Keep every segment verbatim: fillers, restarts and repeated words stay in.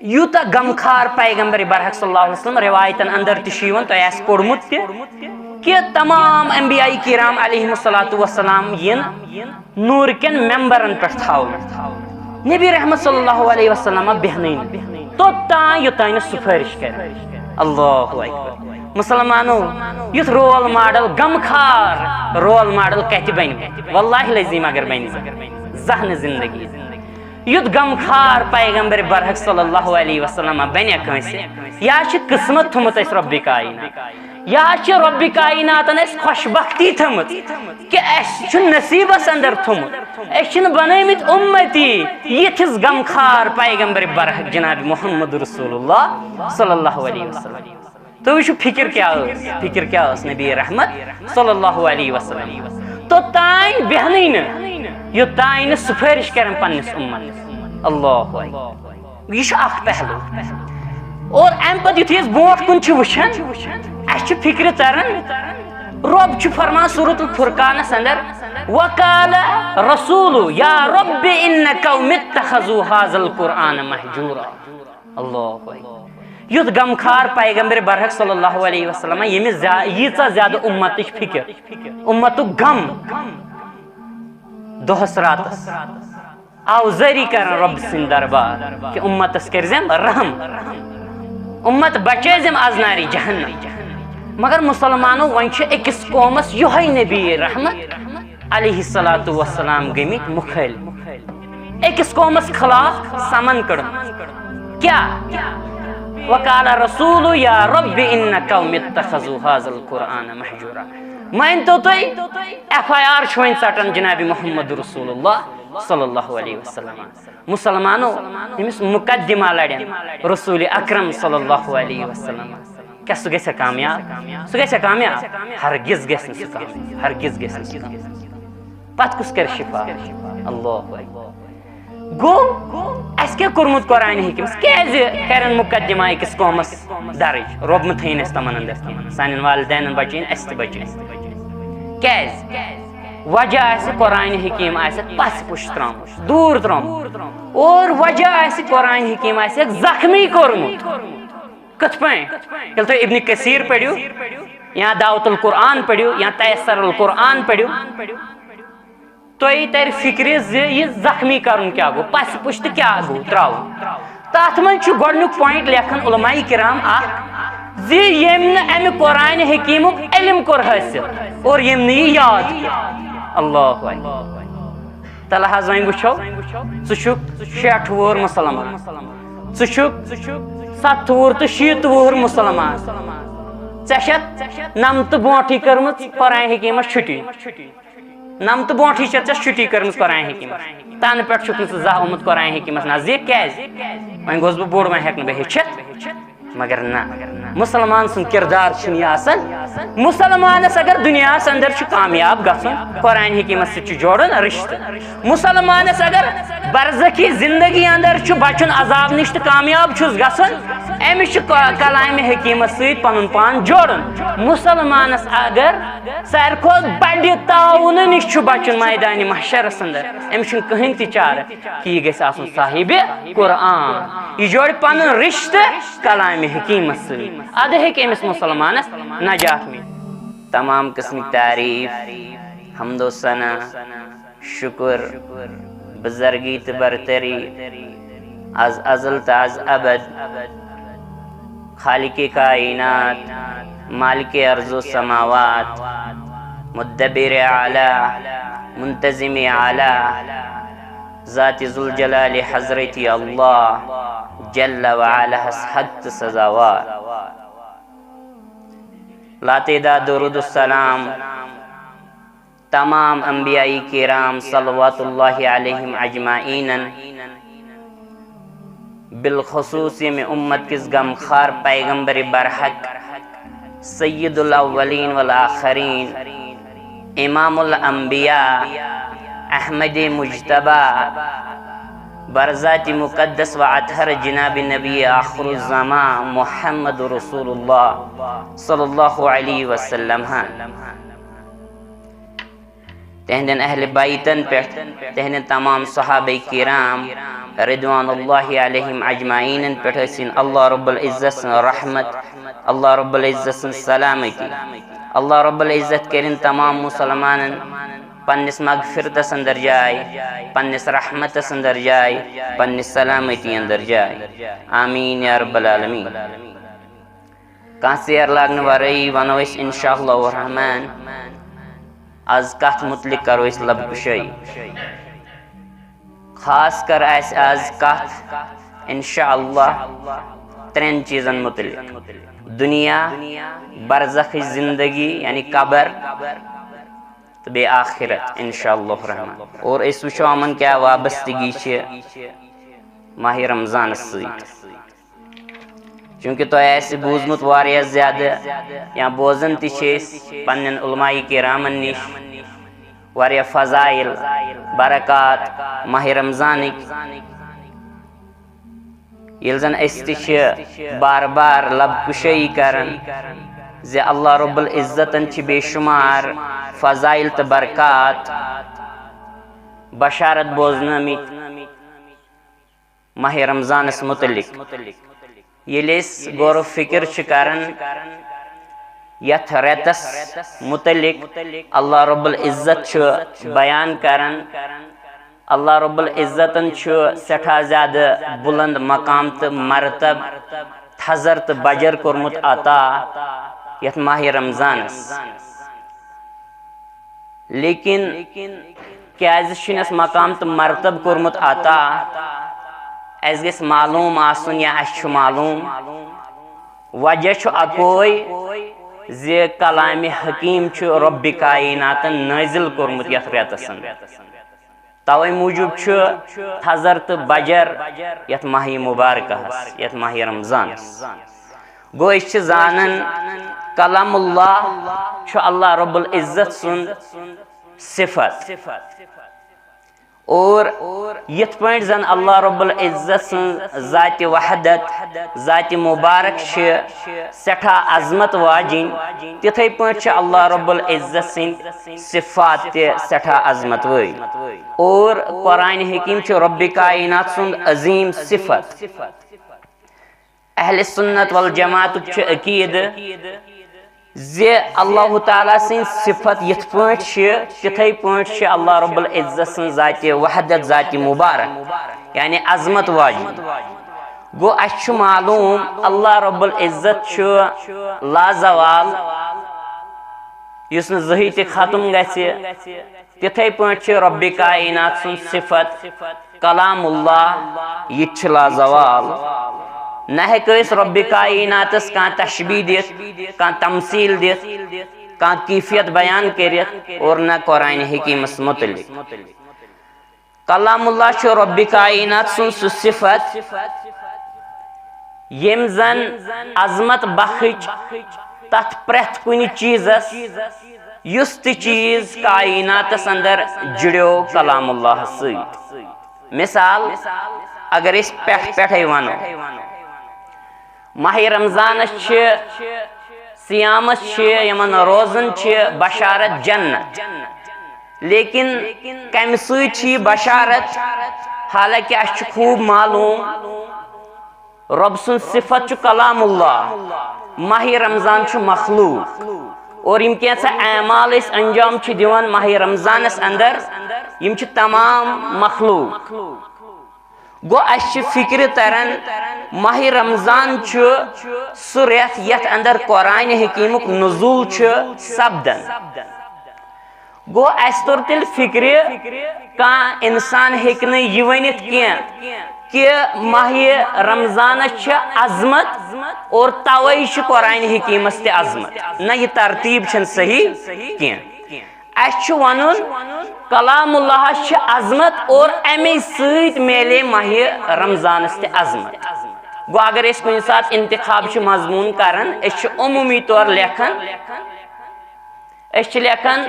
یوٗتاہ غمخار پیغمبر برحق صلی اللہ علیہ وسلم، روایتن اندر تہِ چھُ یِوان، تۄہہِ آسہِ پوٚرمُت تہِ، کہِ تمام انبیاء کرام علیہم الصلوۃ والسلام یِن نوٗر کٮ۪ن ممبرن پٮ۪ٹھ تھاونہٕ۔ نبی رحمت صلی اللہ علیہ وسلم بیہنٕے نہٕ توٚتام، یوٚتام نہٕ سفٲرِش کرِ۔ اللہ اکبر۔ مسلمانو، یُتھ رول ماڈل، غمخار رول ماڈل کتہِ بنہِ؟ واللہ العظیم اگر بنہِ زانٛہہ، زانٛہہ نہٕ زندگی۔ یُتھ غمخار پیغمبر برحق صلی اللہ علیہ وسلم بنہِ کٲنٛسہِ، یا چھِ قسمت تھوٚمُت اَسہِ رۄبِ کائنات، یا چھِ رۄبِ کائناتن اَسہِ خۄش بختی تھٲمٕژ کہِ اَسہِ چھُ نصیٖبس اندر تھوٚمُت، أسۍ چھِنہٕ بنٲومٕتۍ اُمتی یِتھِس غمخار پیغمبر برحق جناب محمد رسول اللہ صلی اللہ علیہ وسلم۔ تُہۍ وٕچھِو، فِکِر کیٛاہ ٲس، فِکِر کیٛاہ ٲس نبی رحمت صلی اللہ علیہ وسلم؟ توٚتام بیہنٕے نہٕ، یوٚتام نہٕ سُفٲرِش کرن پننِس اُمتس۔ اللہ اکبر۔ یہِ چھُ اکھ پہلو۔ اور امہِ پتہٕ یُتھُے أسۍ برونٛٹھ کُن چھِ وٕچھان، اسہِ چھِ فِکرِ تران، رۄب چھُ فرمان سورۃ الفرقانس اندر، "وقال رسول یا رب ان قوم اتخذوا هذا القرآن مهجورا۔" اللہ اکبر۔ یُتھ غمخار پیغمبر برحق صلی اللہ علیہ وسلم، ییٚمِس زیا-، ییٖژاہ زیادٕ اُمتٕچ فِکر، اُمتُک غم دۄہس راتس، آوزٲری کران رۄب سٕنٛدِ دربار کہِ اُمتس کٔرزٮ۪م رحم، اُمت بچٲیزٮ۪م از نارِ جہنم۔ مگر مسلمانو، وۄنۍ چھُ أکِس قومس یِہوٚے نبی رحمت علیہ الصلوۃ والسلام گٔمٕتۍ مُخٲلف، أکِس قومس خلاف سمن کٔڑمٕژ۔ کیٛاہ؟ "وقال رسول یا رب ان قوم اتخذوا هذا القرآن مهجورا۔" مٲنۍ تو تُہۍ، ایف آئی آر چھُ وۄنۍ ژٹان جناب محمد رسول اللہ صلی اللہ علیہ وسلم۔ مسلمانو، ییٚمِس مقدمہ لڑن رسول اکرم صلی اللہ علیہ وسلم، کیٛاہ سُہ گژھِ کامیاب؟ سُہ گژھِ کامیاب؟ ہرگز گژھِ نہٕ سُہ کامیاب، ہرگز گژھِ نہٕ سُہ کامیاب۔ پتہٕ کُس کرِ شفاعت؟ اللہ اکبر۔ گوٚو، اسہِ کیٛاہ کوٚرمُت قرآن حکیمس؟ کیٛازِ کرن مقدمہ أکِس قومس درج؟ رۄب مہٕ تھٲیِن اسہِ تِمن اندر کینٛہہ، سانٮ۪ن والدینن بچٲیِن، اسہِ تہِ بچٲیِن۔ کیٛازِ؟ وجہ آسہِ قرآن حکیم آسہِ پس پُش ترٛامُت، دوٗر ترٛامُت، اور وجہ آسہِ قرآن حکیم آسہِ زخمی کوٚرمُت۔ کِتھ پٲٹھۍ؟ ییٚلہِ تُہۍ ابن کثیر پٔرِو، یا دعوت القرآن پٔرِو، یا تیسر القرآن پٔرِو، تۄہہِ ترِ فِکرِ زِ یہِ زخمی کرُن کیٛاہ گوٚو، پس پُش تہٕ کیٛاہ گوٚو ترٛاوُن۔ تتھ منٛز چھُ گۄڈٕنیُک point لیکھان علماء کرام اکھ، زِ ییٚمۍ نہٕ امہِ قرآن حکیمُک علم کوٚر حٲصِل اور ییٚمۍ نہٕ یہِ یاد کوٚر۔ اللہ اکبر۔ تلہٕ حظ وۄنۍ وٕچھو، ژٕ چھُکھ شیٹھ وُہُر مسلمان، ژٕ چھُکھ ستھ وُہُر تہٕ شیٖتھ وُہُر مسلمان، ژےٚ چھَتھ نمتہٕ برونٛٹھٕے کٔرمٕژ قرآن حکیمس چھُٹی۔ نمتہٕ برونٛٹھٕے چھےٚ ژےٚ چھُٹی کٔرمٕژ قرآن حکیمس۔ تنہٕ پٮ۪ٹھ چھُکھ نہٕ ژٕ زانٛہہ آمُت قرآن حکیمس نزدیٖک۔ کیٛازِ؟ وۄنۍ گوٚژھ بہٕ بوٚڑ، وۄنۍ ہٮ۪کہٕ نہٕ بہٕ ہیٚچھِتھ۔ مگر نہ، مسلمان سُنٛد کردار چھُنہٕ یہِ آسان۔ مسلمانس اگر دُنیاہس اندر چھُ کامیاب گژھُن، قرآن حکیمس سۭتۍ چھُ جوڑُن رشتہٕ۔ مسلمانس اگر برزخی زندگی اندر چھُ بچُن عذاب نِش تہٕ کامیاب چھُس گژھُن، أمِس چھُ ک-، کلامِ حکیمس سۭتۍ پنُن پان جوڑُن۔ مسلمانس اگر ساروی کھۄتہٕ بڑِ تعاونہٕ نِش چھُ بچُن میدانِ محشرس اندر، أمِس چھُنہٕ کٕہٕنۍ تہِ چارٕ کہِ یہِ گژھِ آسُن صاحبِ قرآن۔ یہِ جوڑِ پنُن رشتہٕ کلامِ حکیمس سۭتۍ، ادٕ ہیٚکہِ أمِس مسلمانس نجات مِلِتھ۔ تمام قسمٕکۍ تعریٖف، حمد و ثنا، شُکر، بُزرگی تہٕ برتری، از ازل تہٕ از ابد، خالق کائنات، مالک ارض و سماوات، مدبر اعلیٰ، منتظم اعلیٰ، ذات ذوالجلال حضرت اللہ جل و علا ہس حق تہٕ سزاوار۔ لاتعداد درود و سلام تمام انبیاء کرام صلوات اللہ علیہم اجمعینن، بالخصوص ییٚمہِ اُمت کِس غمخار پیغمبر برحق، سید الاولین والآخرین، امام الانبیاء، احمد مجتبیٰ، برذات مقدس و اطہر جناب نبی آخر الزمان محمد رسول اللہ صلی اللہ علیہ وسلم ہن۔ تہنٛدٮ۪ن اہل بیتن پٮ۪ٹھ، تہنٛدٮ۪ن تمام صحابہ کرام رضوان اللہ علیہم اجمعینن پٮ۪ٹھ ٲسِن اللہ رب العزت سٕنٛز رحمت، اللہ رب العزت سٕنٛز سلامتی۔ اللہ رب العزت کٔرِن تمام مسلمانن پننِس مغفرتس اندر جاے، پننِس رحمتس اندر جاے، پننِس سلامتی اندر جاے۔ آمین یا رب العالمین۔ کانٛہہ ژیر لاگنہٕ ورٲیی ونو أسۍ انشاء اللہ الرحمن از کتھ متعلق کرو أسۍ لب کشٲیی۔ خاص کر آسہِ از کتھ انشاء اللہ ترٛٮ۪ن چیٖزن متعلق: دنیا، برزخٕچ زندگی یعنی قبر، تہٕ بیٚیہِ آخرت انشاء اللہ الرحمن۔ اور أسۍ وٕچھو یِمن کیٛاہ وابستگی چھِ ماہِ رمضانس سۭتۍ۔ چونکہ تۄہہِ آسہِ بوٗزمُت واریاہ زیادٕ، یا بوزان تہِ چھِ أسۍ پننٮ۪ن علماء کرامن نِش، واریاہ فضائل، برکات ماہِ رمضانٕکۍ، ییٚلہِ زن أسۍ تہِ چھِ بار بار لب کشٲیی کران زِ اللہ رب العزتن چھِ بے شمار فضائل تہٕ برکات بشارت بوزنٲمٕتۍ ماہِ رمضانس متعلق۔ ییٚلہِ أسۍ غور و فکر چھِ کران یتھ رٮ۪تس متعلق، اللہ رب العزت چھُ بیان کران، اللہ رب العزتن چھُ سٮ۪ٹھاہ زیادٕ بلند مقام تہٕ مرتب، تھزر تہٕ بجر کوٚرمُت عطا یتھ ماہِ رمضانس۔ لیکن کیازِ چھُنس مقام تہٕ مرتب کوٚرمُت عطا؟ اسہِ گژھِ معلوم آسُن یا اسہِ چھُ معلوم، وجہ چھُ اکوے زِ کلام حکیم چھُ رب کائناتن نٲزِل کوٚرمُت یتھ رٮ۪تس اندر۔ توے موٗجوٗب چھُ تھزر تہٕ بجر یتھ ماہِ مبارکہس، یتھ ماہِ رمضانس۔ گوٚو أسۍ چھِ زانان کلام اللہ چھُ اللہ رب العزت سُنٛد صفت۔ اور یِتھ پٲٹھۍ زن اللہ رب العزت سٕنٛز ذاتِ وحدت، ذاتِ مبارک چھِ سٮ۪ٹھاہ عظمت واجِنۍ، تِتھے پٲٹھۍ چھِ اللہ رب العزت سٕنٛدۍ صفات تہِ سٮ۪ٹھاہ عظمت وٲلۍ۔ اور قرآن حکیم چھُ رب کائنات سُنٛد عظیم صفت۔ اہل سنت والجماعتُک چھُ عقیدٕ زِ اللہ تعالیٰ سٕنٛدۍ صفت یِتھ پٲٹھۍ چھِ، تِتھے پٲٹھۍ چھِ اللہ رب العزت سٕنٛز ذاتِ وحدت، ذاتِ مبارک، یعنی عظمت واجِنۍ۔ گوٚو، اسہِ چھُ معلوم اللہ رب العزت چھُ لازوال، یُس نہٕ زٕہٕے تہِ ختم گژھِ۔ تِتھے پٲٹھۍ چھِ رب کائنات سُنٛد صفت کلام اللہ، یہِ تہِ چھِ لازوال۔ نہ ہیٚکو أسۍ رب کائناتس کانٛہہ تشبیہ دِتھ، کانٛہہ تمثیل دِتھ، کانٛہہ کیفیت بیان کٔرِتھ، اور نہ قرآن حکیمس متعلق۔ کلام اللہ چھُ رب کائنات سُنٛد سُہ صفت، ییٚمۍ زن عظمت بخٕچ تتھ پرٛٮ۪تھ کُنہِ چیٖزس، یُس تہِ چیٖز کائناتس اندر جُڑیو کلام اللہ سۭتۍ۔ مثال، اگر أسۍ پٮ۪ٹھ پٮ۪ٹھے ونو، ماہِ رمضانس چھِ، صیامس چھِ، یِمن روزن چھِ بشارت جنت۔ لیکن کمہِ سۭتۍ چھِ یہِ بشارت؟ حالانکہ اسہِ چھُ خوب معلوم، رب سُنٛد صفت چھُ کلام اللہ، ماہِ رمضان چھُ مخلوق، اور یِم کینٛژھا اعمال أسۍ انجام چھِ دِوان ماہِ رمضانس اندر، یِم چھِ تمام مخلوق۔ گوٚو، اسہِ چھِ فکرِ تران، ماہِ رمضان چھُ سُہ رٮ۪تھ یتھ اندر قرآن حکیمُک نزول چھُ سپدان۔ گوٚو، اسہِ توٚر تیٚلہِ فکرِ، کانٛہہ انسان ہیٚکہِ نہٕ یہِ ؤنِتھ کینٛہہ کہِ ماہِ رمضانس چھِ عظمت اور توے چھِ قرآن حکیمس تہِ عظمت۔ نہ، یہِ ترتیب چھنہٕ صحیح کینٛہہ۔ اسہِ چھُ ونُن، کلام اللہس چھِ عظمت اور امے سۭتۍ میلے ماہِ رمضانس تہِ عظمت۔ گوٚو، اگر أسۍ کُنہِ ساتہٕ انتخاب چھِ مضمون کران، أسۍ چھِ عمومی طور لیکھان، أسۍ چھِ لیکھان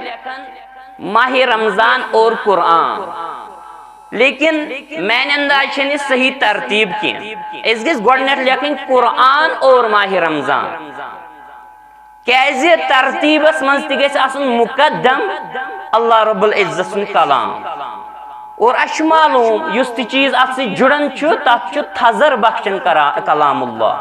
ماہِ رمضان اور قرآن، لیکن میانہِ انداز چھنہٕ یہِ صحیح ترتیب کینٛہہ۔ أسۍ گژھِ گۄڈٕنیتھ لیکھٕنۍ قرآن اور ماہِ رمضان۔ کیازِ ترتیبس منٛز تہِ گژھِ آسُن مقدم اللہ رب العزت سُنٛد کلام۔ اور اسہِ چھُ معلوم، یُس تہِ چیز اتھ سۭتۍ جُڑان چھُ، تتھ چھُ تھزر بخشان کرا-، کلام اللہ۔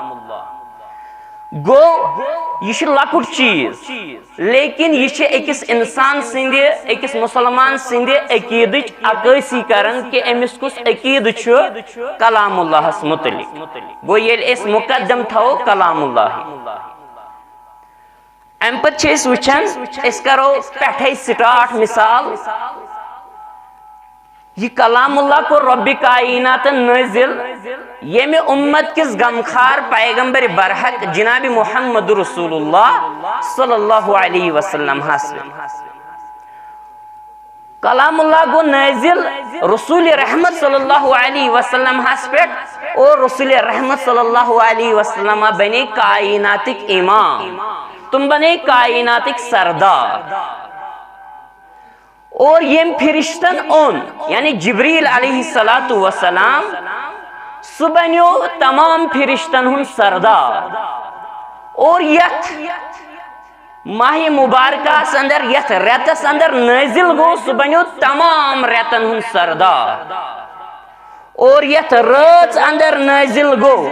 گوٚو، یہِ چھُ لۄکُٹ چیز، لیکن یہِ چھُ أکِس انسان سٕنٛدِ، أکِس مسلمان سٕنٛدِ عقیدٕچ عکٲسی کران کہِ أمِس کُس عقیدٕ چھُ کلام اللہس متعلق۔ گوٚو، ییٚلہِ أسۍ مقدم تھاوو کلام اللہ، امہِ پتہٕ چھِ أسۍ وٕچھان، أسۍ کرو پٮ۪ٹھے start۔ مثال، یہِ کلام اللہ کوٚر رۄبِ کائناتن نٲزِل، ییٚمہِ اُمت کِس غمخار پیغمبر برحق جناب محمد رسول اللہ صلی اللہ علیہ وسلم ہس۔ کلام اللہ گوٚو نٲزِل رسول رحمت صلی اللہ علیہ وسلم ہس پٮ۪ٹھ، اور رسول رحمت صلی اللہ علیہ وسلم بنے کائناتٕکۍ امام، تِم بنے کائناتٕکۍ سردار۔ اور ییٚمۍ فرشتن اوٚن، یعنی جبریل علیہ الصلوۃ والسلام، سُہ بنیو تمام فرشتن ہُنٛد سردار۔ اور یتھ ماہ مبارکس اندر، یتھ رٮ۪تس اندر نٲزِل گوٚو، سُہ بنیو تمام رٮ۪تن ہُنٛد سردار۔ اور یتھ رٲژ اندر نٲزِل گوٚو،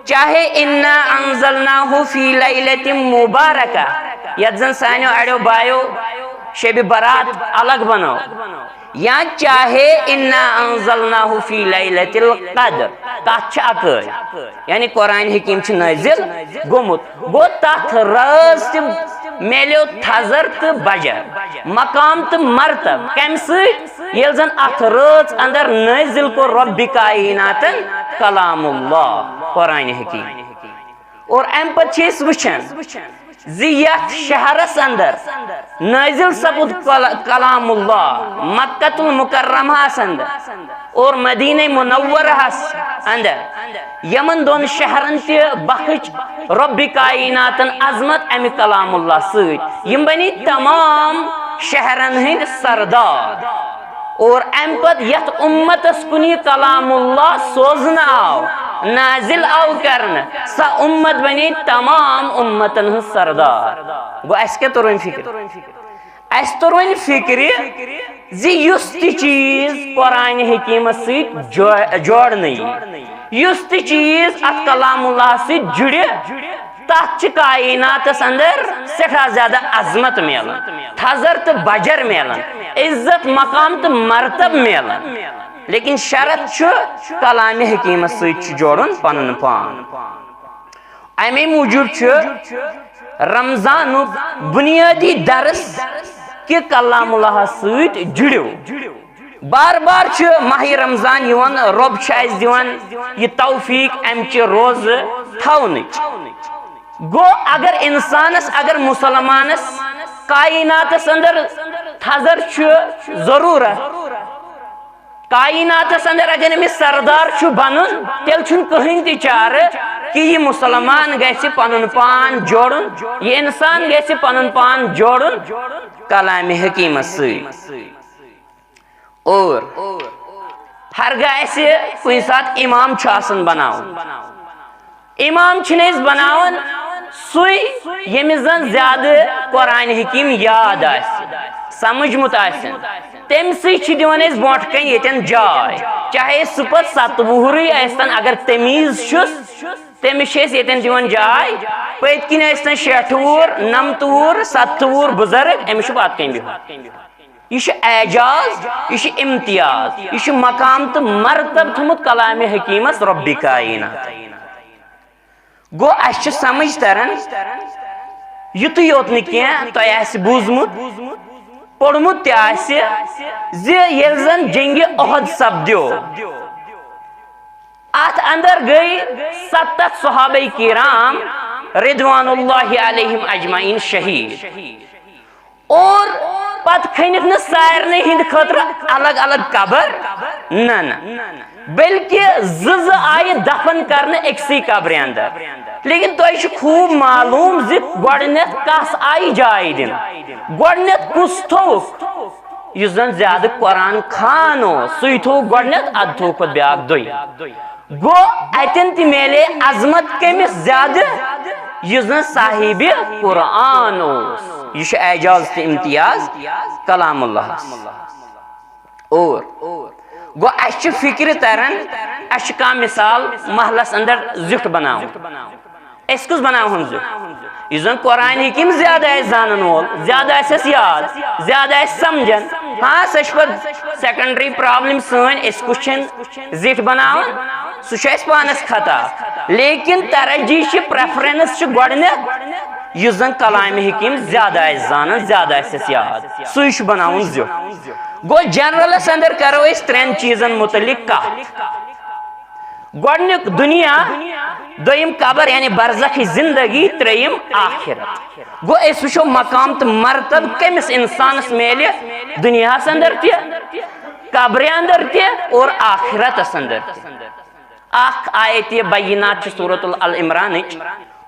چاہے انا انزلناہ فی لیلۃ مبارکہ، یتھ زن سانیو اڑیو بایو شبِ برات الگ بنٲو، یا چاہے انا انزلناہ فی لیلۃ القدر، تتھ چھِ اکٲے، یعنی قرآن حکیم چھُ نٲزِل گوٚمُت۔ گوٚو، تتھ رٲژ تہِ میلیو تھزر تہٕ بجر، مقام تہٕ مرتب۔ کمہِ سۭتۍ؟ ییٚلہِ زن اتھ رٲژ اندر نٲزِل کوٚر رۄبِ کائناتن کلام اللہ، قرآن حکیم۔ اور امہِ پتہٕ چھِ أسۍ وٕچھان زِ یتھ شہرس اندر نٲزِل سپُد کل-، کلام اللہ، مکۃ المکرمہس اندر اور مدینہ منورہس اندر، یمن دۄن شہرن تہِ بخٕچ رۄبِ کائناتن عظمت امہِ کلام اللہ سۭتۍ۔ یِم بنی تمام شہرن ہٕنٛدۍ سردار۔ اور امہِ پتہٕ یتھ اُمتس کُن یہِ کلام اللہ سوزنہٕ آو، نازل آو کرنہٕ، سۄ اُمت بنے تمام اُمتن ہٕنٛز سردار۔ گوٚو، اسہِ کیٛاہ توٚر وۄنۍ فکرِ؟ اسہِ توٚر وۄنۍ فکرِ زِ یُس تہِ چیز قرآن حکیمس سۭتۍ جو-، جوڑنہٕ یی، یُس تہِ چیز اتھ کلام اللہ سۭتۍ جُڑِ، تتھ چھِ کائناتس اندر سٮ۪ٹھاہ زیادٕ عظمت میلان، تھزر تہٕ بجر میلان، عزت، مقام تہٕ مرتب میلان۔ لیکن شرط چھُ کلام حکیمس سۭتۍ چھُ جوڑُن پنُن پان۔ امی موٗجوٗب چھُ رمضانُک بُنیٲدی درس کہِ کلام اللہ سۭتۍ جُڑِو۔ بار بار چھُ ماہِ رمضان یِوان، رۄب چھُ اَسہِ دِوان یہِ توفیق اَمہِ چہِ روزٕ تھاونٕچ۔ گوٚو، اگر اِنسانس، اگر مُسلمانس کائناتس اندر تھزر چھُ ضروٗرت، کائناتس اندر اگر أمِس سردار چھُ بنُن، تیٚلہِ چھُنہٕ کٕہٕنۍ تہِ چارٕ کہِ یہِ مُسلمان گژھِ پنُن پان جوڑُن، یہِ اِنسان گژھِ پنُن پان جوڑُن کلامِ حکیمس سۭتۍ۔ اور ہرگاہ اسہِ کُنہِ ساتہٕ امام چھُ آسان بناوُن، امام چھِنہٕ أسۍ بناوان سُے ییٚمِس زن زیادٕ قرآن حکیم یاد آسہِ، سمجھمُت آسہِ، تٔمۍ سٕے چھِ دِوان أسۍ برونٛٹھ کنہِ ییٚتٮ۪ن جاے، چاہے سُہ پتہٕ ستہٕ وُہرٕے ٲسۍتن، اگر تمیٖز چھُس، تٔمِس چھِ أسۍ ییٚتٮ۪ن دِوان جاے، پٔتۍ کِنۍ ٲسۍتن شیٹھٕ وُہُر، نمتہٕ وُہُر، ستتھٕ وُہُر بُزرگ، أمِس چھُ پتہٕ کنہِ بِہُن۔ یہِ چھُ اعجاز، یہِ چھُ امتیاز، یہِ چھُ مقام تہٕ مرتب تھوٚمُت کلامِ حکیمس رۄبِ کائنات۔ گوٚو، اسہِ چھُ سمجھ تران، یُتُے یوت نہٕ کینٛہہ، تۄہہِ آسہِ بوٗزمُت، پوٚرمُت تہِ آسہِ زِ ییٚلہِ زن جنگِ احد سپدیو، اتھ اندر گٔے ستتھ صحابہ کرام رضوان اللہ علیہم اجمعین شہید۔ اور پتہٕ کھٔنِکھ نہٕ سارنٕے ہٕنٛدِ خٲطرٕ الگ الگ قبر، نہ نہ، بلکہ زٕ زٕ آیہِ دفن کرنہٕ أکسٕے قبرِ اندر۔ لیکن تۄہہِ چھُ خوب معلوم زِ گۄڈٕنیتھ کس آیہِ جاے دِنہٕ، گۄڈٕنیتھ کُس تھوٚوُکھ؟ یُس زن زیادٕ قرآن خوان اوس، سُے تھوٚوُکھ گۄڈٕنیتھ، ادٕ تھوٚوُکھ پتہٕ بیاکھ دوٚیِم۔ گوٚو، اتٮ۪ن تہِ میلے عظمت کٔمِس زیادٕ؟ یُس زن صاحب قرآن اوس۔ یہِ چھُ اعجاز تہٕ امتیاز کلام اللہس۔ اور گوٚو، اسہِ چھِ فکرِ تران، اسہِ چھُ کانٛہہ مثال محلس اندر زیُٹھ بناوُن۔ أسۍ کُس بناوہون زیُٹھ؟ یُس زن قرآن حکیم زیادٕ آسہِ زانن وول، زیادٕ آسٮ۪س یاد، زیادٕ آسہِ سمجھان۔ ہاں، سۄ چھِ پتہٕ secondary problem سٲنۍ، أسۍ کُس چھِن زِٹھۍ بناوان، سُہ چھُ اَسہِ پانس خطا۔ لیکن ترجیح چھِ، preference چھِ گۄڈٕنٮ۪تھ یُس زن کلام حکیم زیادٕ آسہِ زانان، زیادٕ آسٮ۪س یاد، سُے چھُ بناوُن زیُٹھ۔ گوٚو، generalس اندر کرو أسۍ ترٛٮ۪ن چیٖزن متعلق کتھ۔ گۄڈٕنیُک دُنیا، دوٚیِم قبر یعنی برزخٕچ زندگی، ترٛیٚیِم آخرت۔ گوٚو، أسۍ وٕچھو مقام تہٕ مرتبہٕ کٔمِس انسانس میلہِ دُنیاہس اندر تہِ، قبرِ اندر تہِ اور آخرتس اندر تہِ۔ اکھ آیت بینات چھِ سورۃ العمرانٕچ۔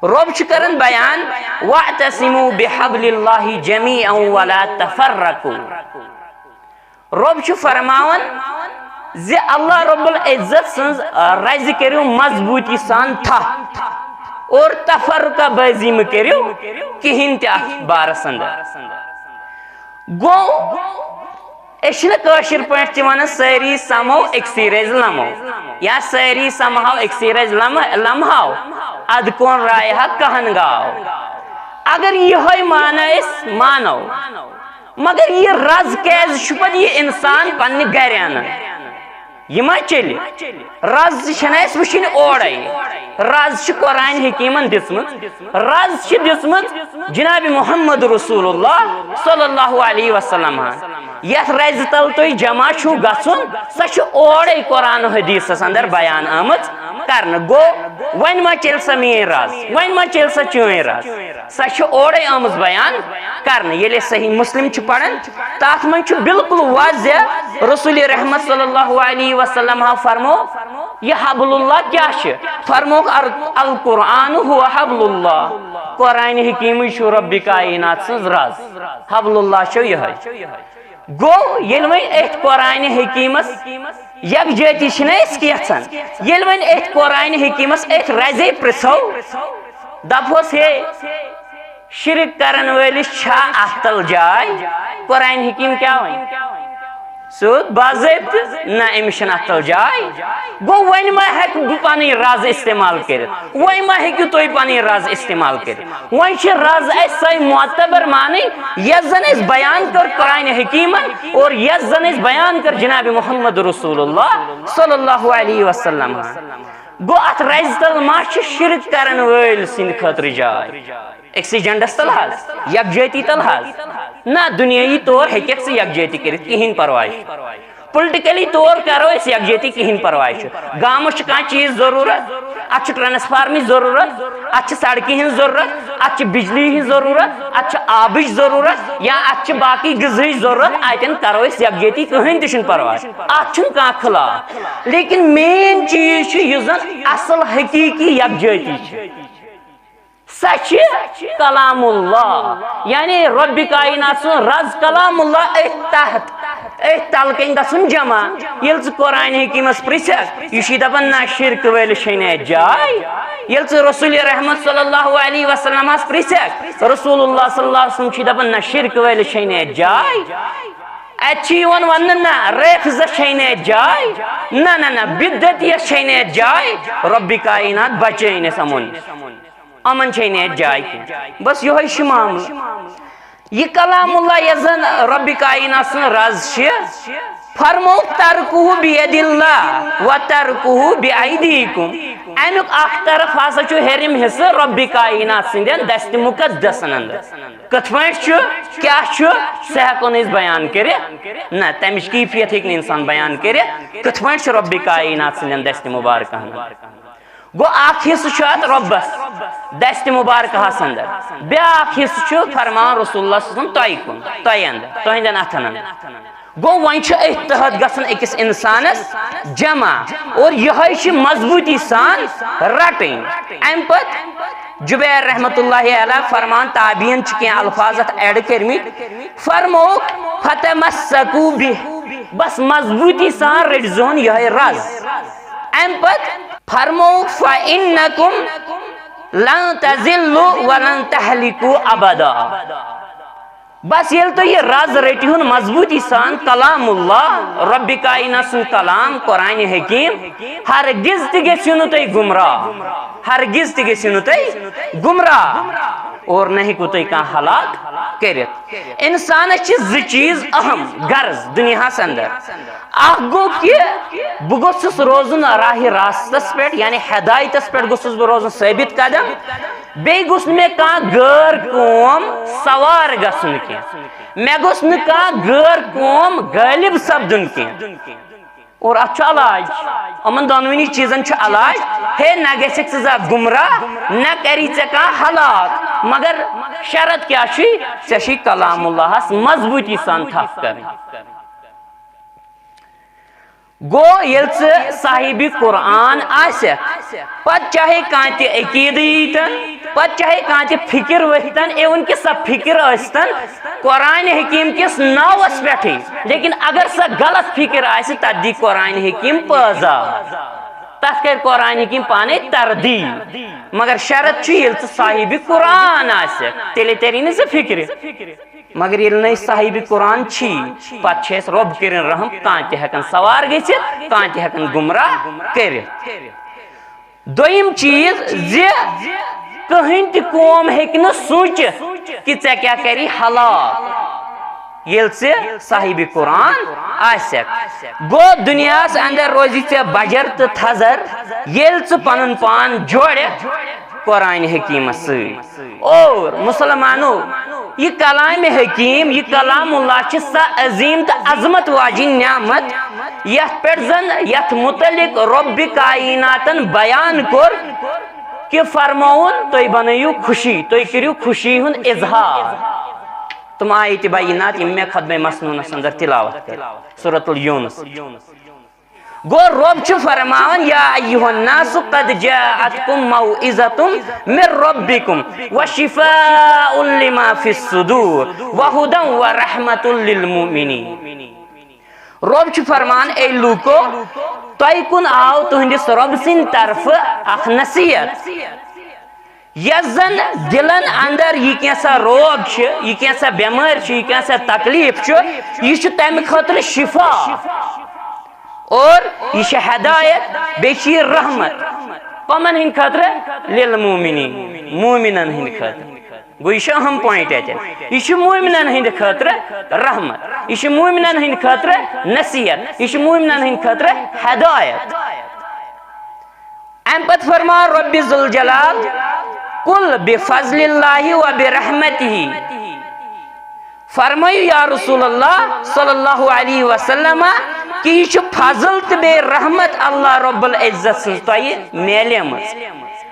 رۄب چھُ کران بیان، "واعتصموا بحبل اللہ جمیعا ولا تفرقوا۔" رۄب چھُ فرماوان زِ اللہ رب العزت سٕنٛز، آ، رزِ کٔرِو مضبوٗطی سان تھپھ اور تفرقہ بٲزی مہٕ کٔرِو کِہیٖنۍ تہِ اَتھ بارس اندر۔ گوٚو، أسۍ چھِنہٕ کٲشِر پٲٹھۍ تہِ وَنان سٲری سَمو أکسٕے رَزِ لَمو یا سٲری سَمہو أکسٕے رَزِ لَمہٕ-، لَمہو، اَدٕ کون رایہِ ہا کہن گاو۔ اگر یِہوٚے معنی أسۍ مانو، مگر یہِ رَز کیٛازِ چھُ پَتہٕ یہِ اِنسان پنٛنہِ گَرِ اَنان؟ یہِ ما چلہِ؟ رَز تہِ چھَنہٕ اَسہِ وٕچھِنۍ اورَے۔ رَز چھِ قرآن حکیٖمَن دِژمٕژ۔ رَز چھِ دِژمٕژ جناب محمد رسول اللہ صلی اللہ علیہ وسلم۔ یَتھ رَزِ تَل تُہۍ جمع چھُو گژھُن، سۄ چھِ اورَے قرآن و حدیثَس اندر بیان آمٕژ کرنہٕ۔ گوٚو، وۄنۍ ما چلہِ سۄ میٛٲنۍ رَز؟ وۄنۍ ما چلہِ سۄ چٲنۍ رَز؟ سۄ چھِ اورَے آمٕژ بیان کرنہٕ۔ ییٚلہِ أسۍ صحیح مسلم چھِ پران، تَتھ منٛز چھُ بالکل واضح رسول رحمت صلی اللہ علیہ وسلم ہا فرمو، یہِ حبل اللہ کیٛاہ چھِ؟ فرموکھ، "ال-، القرآن ہو حبل اللہ"، قرآن حکیٖمٕے چھُ رۄبِ کائنات سٕنٛز رَز۔ حبل اللہ چھو یِہوٚے۔ گوٚو، ییٚلہِ وۄنۍ أتھۍ قرآنِ حکیٖمَس یکجٲتی چھِنہ أسۍ یَژھان، ییٚلہِ وۄنۍ أتھۍ قرآنِ حکیٖمَس أتھۍ رَزے پرٛژھو، دَپہوس، "ہے، شرک کرن وٲلِس چھا اَتھ تَل جاے؟" قرآنِ حکیٖم کیٛاہ وَنہِ؟ سیوٚد باضٲبطہٕ، نہ، أمِس چھَنہٕ اَتھ تَل جاے۔ گوٚو، وۄنۍ ما ہٮ۪کہٕ بہٕ پَنٕنۍ رَز استعمال کٔرِتھ؟ وۄنۍ ما ہیٚکِو تُہۍ پَنٕنۍ رَز استعمال کٔرِتھ؟ وۄنۍ چھِ رَز اَسہِ سۄے معتبر مانٕنۍ، یۄس زَن اَسہِ بیان کٔر قرآنِ حکیٖمَن اور یۄس زَن اَسہِ بیان کٔر جناب محمد رسول اللہ صلی اللہ علیہ وسلم۔ گوٚو، اَتھ رَزِ تَل ما چھِ شرک کرن وٲلۍ سٕنٛدِ خٲطرٕ جاے؟ أکسٕے جنڈس تَل حظ، یکجٲتی تَل حظ؟ نہ، دُنیٲیی طور ہیٚکٮ۪کھ ژٕ یکجٲتی کٔرِتھ، کِہیٖنۍ پرواے چھُ۔ پُلٹِکٔلی طور کرو أسۍ یکجٲتی، کِہیٖنۍ پرواے چھُ۔ گامَس چھُ کانٛہہ چیٖز ضروٗرت، اَتھ چھُ ٹرانسفارمٕچ ضروٗرت، اَتھ چھِ سڑکہِ ہِنٛز ضروٗرت، اَتھ چھِ بجلی ہِنٛز ضروٗرت، اَتھ چھِ آبٕچ ضروٗرت، یا اَتھ چھِ باقٕے غذہٕچ ضروٗرت، اَتٮ۪ن کرو أسۍ یکجٲتی، کٕہٕنۍ تہِ چھُنہٕ پرواے، اَتھ چھُنہٕ کانٛہہ خلاف۔ لیکن مین چیٖز چھُ یُس زن اصل حقیٖقی یکجٲتی چھِ، سۄ چھِ کلام اللہ، یعنی رۄبِ کائنات سُنٛد رَز کلام اللہ۔ أتھۍ تحت، أتھۍ تَل کَنۍ گژھُن جمع۔ ییٚلہِ ژٕ قرآنِ حکیٖمَس پرٛژھکھ، یہِ چھُے دَپان، "نہ، شرکہٕ وٲلِس چھے نہٕ اَتہِ جاے۔" ییٚلہِ ژٕ رسول رحمت صلی اللہ علیہ وسلمَس پرٛژھکھ، رسول اللہ صلی اللہ علیہ وسلم چھُے دَپان، "نہ، شرکہٕ وٲلِس چھے نہٕ اَتہِ جاے۔" اَتہِ چھِ یِوان وَننہٕ، "نہ، رٲفضَس چھے نہٕ اَتہِ جاے، نہ، نہ، نہ، بدعتیَس چھے نہٕ اَتہِ جاے۔" رۄبِ کائنات بچٲیِن اَسہِ یِمَن نِش۔ یِمَن چھے نہٕ اَتہِ جاے کینٛہہ۔ بس یِہوٚے چھُ معاملہٕ۔ یہِ کلام اللہ یۄس زن رۄبِ کائنات سٕنٛز رَز چھِ، فرمووُکھ، "ترکہ بید اللہ و ترکہ بایدیکم"۔ اَمیُک اکھ طرف ہسا چھُ ہیٚرِم حصہٕ رۄبِ کائنات سٕنٛدٮ۪ن دستِ مقدسن اندر۔ کِتھ پٲٹھۍ چھُ، کیٛاہ چھُ، سُہ ہٮ۪کو نہٕ أسۍ بیان کٔرِتھ۔ نہ، تَمِچ کیفیت ہیٚکہِ نہٕ اِنسان بیان کٔرِتھ، کِتھ پٲٹھۍ چھُ رۄبِ کائنات سٕنٛدٮ۪ن دستِ مبارکن اندر۔ گوٚو، اکھ حصہٕ چھُ اتھ رۄبس دستِ مبارکہس اندر، بیاکھ حصہٕ چھُ فرمان رسول اللہ صلی اللہ علیہ وسلم تۄہہِ کُن، تۄہہِ اندر، تُہنٛدٮ۪ن اتھن اندر۔ گوٚو، وۄنۍ چھُ أتھۍ تحت گژھان أکِس انسانس جمع، اور یِہوٚے چھِ مضبوٗطی سان رٹٕنۍ۔ امہِ پتہٕ جبیر رحمتہ اللہ علیہ فرمان، تابعین چھِ کینٛہہ الفاظ اتھ add کٔرمٕتۍ، فرمووُکھ، "فتمسکوا بہ"، بس مضبوٗطی سان رٔٹۍ زیون یِہوٚے رَز۔ امہِ پتہٕ فرمووُکھ، "فإنکم"، لن تضلوا ولن تهلكوا ابدا۔ بس ییٚلہِ تُہۍ یہِ رز رٔٹِہُن مضبوٗطی سان، کلام اللہ، رب کائنات سُنٛد کلام، قرآن حکیم، ہرگز تہِ گٔژھِو نہٕ تُہۍ گمراہ، ہرگز تہِ گٔژھِو نہٕ تُہۍ گمراہ، اور نہ ہیٚکِو تُہۍ کانٛہہ ہلاک کٔرِتھ۔ انسانس چھِ زٕ چیٖز اہم غرض دُنیاہس اندر۔ اکھ گوٚو کہِ بہٕ گوٚژھُس روزُن راہِ راستس پٮ۪ٹھ، یعنی ہدایتس پٮ۪ٹھ گوٚژھُس بہٕ روزُن ثٲبت قدم۔ بیٚیہِ گوٚژھ نہٕ مےٚ کانٛہہ غٲر قوم سوار گژھُن کینٛہہ، مےٚ گوٚژھ نہٕ کانٛہہ غٲر قوم غٲلب سپدُن کینٛہہ۔ اور اتھ چھُ علاج، یِمن دۄنوٕنی چیٖزن چھُ علاج۔ ہے، نہ گژھکھ ژٕ زانٛہہ گمراہ، نہ کری ژےٚ کانٛہہ ہلاک، مگر شرط کیٛاہ چھُے؟ ژےٚ چھُے کلام اللہس مضبوٗطی سان تھپھ کرٕنۍ۔ گوٚو، ییٚلہِ ژٕ صاحب قرآن آسکھ، پتہٕ چاہے کانٛہہ تہِ عقیدٕ ییٖتن، پتہٕ چاہے کانٛہہ تہِ فکر ؤتھتن، اِوٕن کہِ سۄ فکر ٲسۍتن قرآن حکیم کِس ناوس پٮ۪ٹھٕے، لیکن اگر سۄ غلط فکر آسہِ، تتھ دی قرآن حکیم پٲزا، تتھ کرِ قرآن حکیم پانے تردید۔ مگر شرط چھُ، ییٚلہِ ژٕ صاحب قرآن آسکھ، تیٚلے تری نہٕ ژےٚ فکرِ۔ مگر ییٚلہِ نہٕ أسۍ صاحب قرآن چھی، پتہٕ چھِ اَسہِ رۄب کٔرِنۍ رحم، کانٛہہ تہِ ہٮ۪کن سوار گٔژھِتھ، کانٛہہ تہِ ہٮ۪کن گمراہ کٔرِتھ۔ دوٚیِم چیٖز زِ کٕہٕنۍ تہِ قوم ہیٚکہِ نہٕ سوٗنٛچِتھ کہِ ژےٚ کیٛاہ کَری ہلاک، ییٚلہِ ژٕ صاحب قرآن آسکھ۔ گوٚو، دُنیاہَس اندر روزِ ژےٚ بجر تہٕ تھزر، ییٚلہِ ژٕ پنُن پان جوڑکھ قرآن حکیمس سۭتۍ۔ اور مسلمانو، یہِ کلام حکیم، یہِ کلام اللہ چھِ سۄ عظیم تہٕ عظمت واجِنۍ نعمت، یتھ پٮ۪ٹھ زن، یتھ متعلق رب کائناتن بیان کوٚر کہِ فرمووُن، تُہۍ بنٲیِو خوشی، تُہۍ کٔرِو خوشی ہُنٛد اظہار۔ تِم آیتِ بینات یِم مےٚ خطبہ مسنونس اندر تلاوت کٔر، سورۃ الیونس۔ گوٚو، رۄب چھُ فرماوان، یا ایھا الناس قد جاءتکم موعظۃ من ربکم وشفاء لما فی الصدور وہدی ورحمۃ للمؤمنین۔ رۄب چھُ فرمان، اے لوٗکو، تۄہہِ کُن آو تُہنٛدِس رۄب سٕنٛدِ طرفہٕ اکھ نصیحت، یۄس زن دلن اندر یہِ کینٛژھا روگ چھِ، یہِ کینٛژھا بٮ۪مٲرۍ چھِ، یہِ کینٛژھا تکلیف چھُ، یہِ چھُ تمہِ خٲطرٕ شفا۔ اور یہِ چھِ ہدایت، بیٚیہِ چھِ یہِ رحمت۔ کمن ہٕنٛدِ خٲطرٕ؟ للمؤمنین، مومنن ہٕنٛدِ خٲطرٕ۔ گوٚو، یہِ چھُ اہم point اتٮ۪ن۔ یہِ چھُ مومنن ہٕنٛدِ خٲطرٕ رحمت، یہِ چھُ مومنن ہٕنٛدِ خٲطرٕ نصیحت، یہِ چھُ مومنن ہٕنٛدِ خٲطرٕ ہدایت۔ امہِ پتہٕ فرماو رب ذوالجلال، قل بفضل اللہ وبرحمتہ، فرمٲیِو یا رسول اللہ صلی اللہ علیہ وسلم کہِ یہِ چھُ فضل تہٕ بیٚیہِ رحمت اللہ رب العزت سٕنٛز تۄہہِ میلیمٕژ،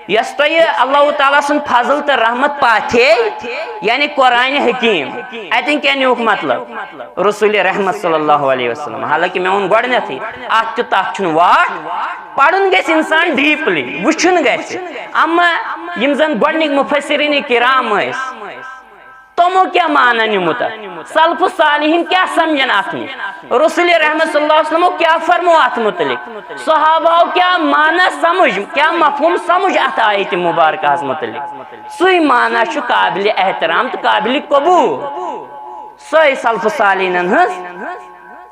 یۄس تۄہہِ اللہ تعالیٰ سُنٛد فضل تہٕ رحمت پاتھے، یعنی قرآن حکیم، اتٮ۪ن کیٛاہ نیوٗکھ مطلب؟ رسول رحمت صلی اللہ علیہ وسلم۔ حالانکہ مےٚ ووٚن گۄڈٕنیتھٕے، اتھ تہٕ تتھ چھُنہٕ واٹھ، پرُن گژھِ انسان deeply، وٕچھُن گژھِ۔ اما یِم زن گۄڈٕنِکۍ مفسرین کرام ٲسۍ، تِمو کیٛاہ معنی نیوٗمُت اتھ؟ سلف صالحین کیٛاہ سمجھن اتھ نِش؟ رسول رحمت صلی اللہ علیہ وسلمو کیٛاہ فرمو اتھ متعلق؟ صحاباہو کیٛاہ معنی سمجھ، کیٛاہ مفہوم سمجھ اتھ آیت مبارکہس متعلق؟ سُے معنی چھُ قابل احترام تہٕ قابل قبول۔ سۄے سلف صالحینن ہٕنٛز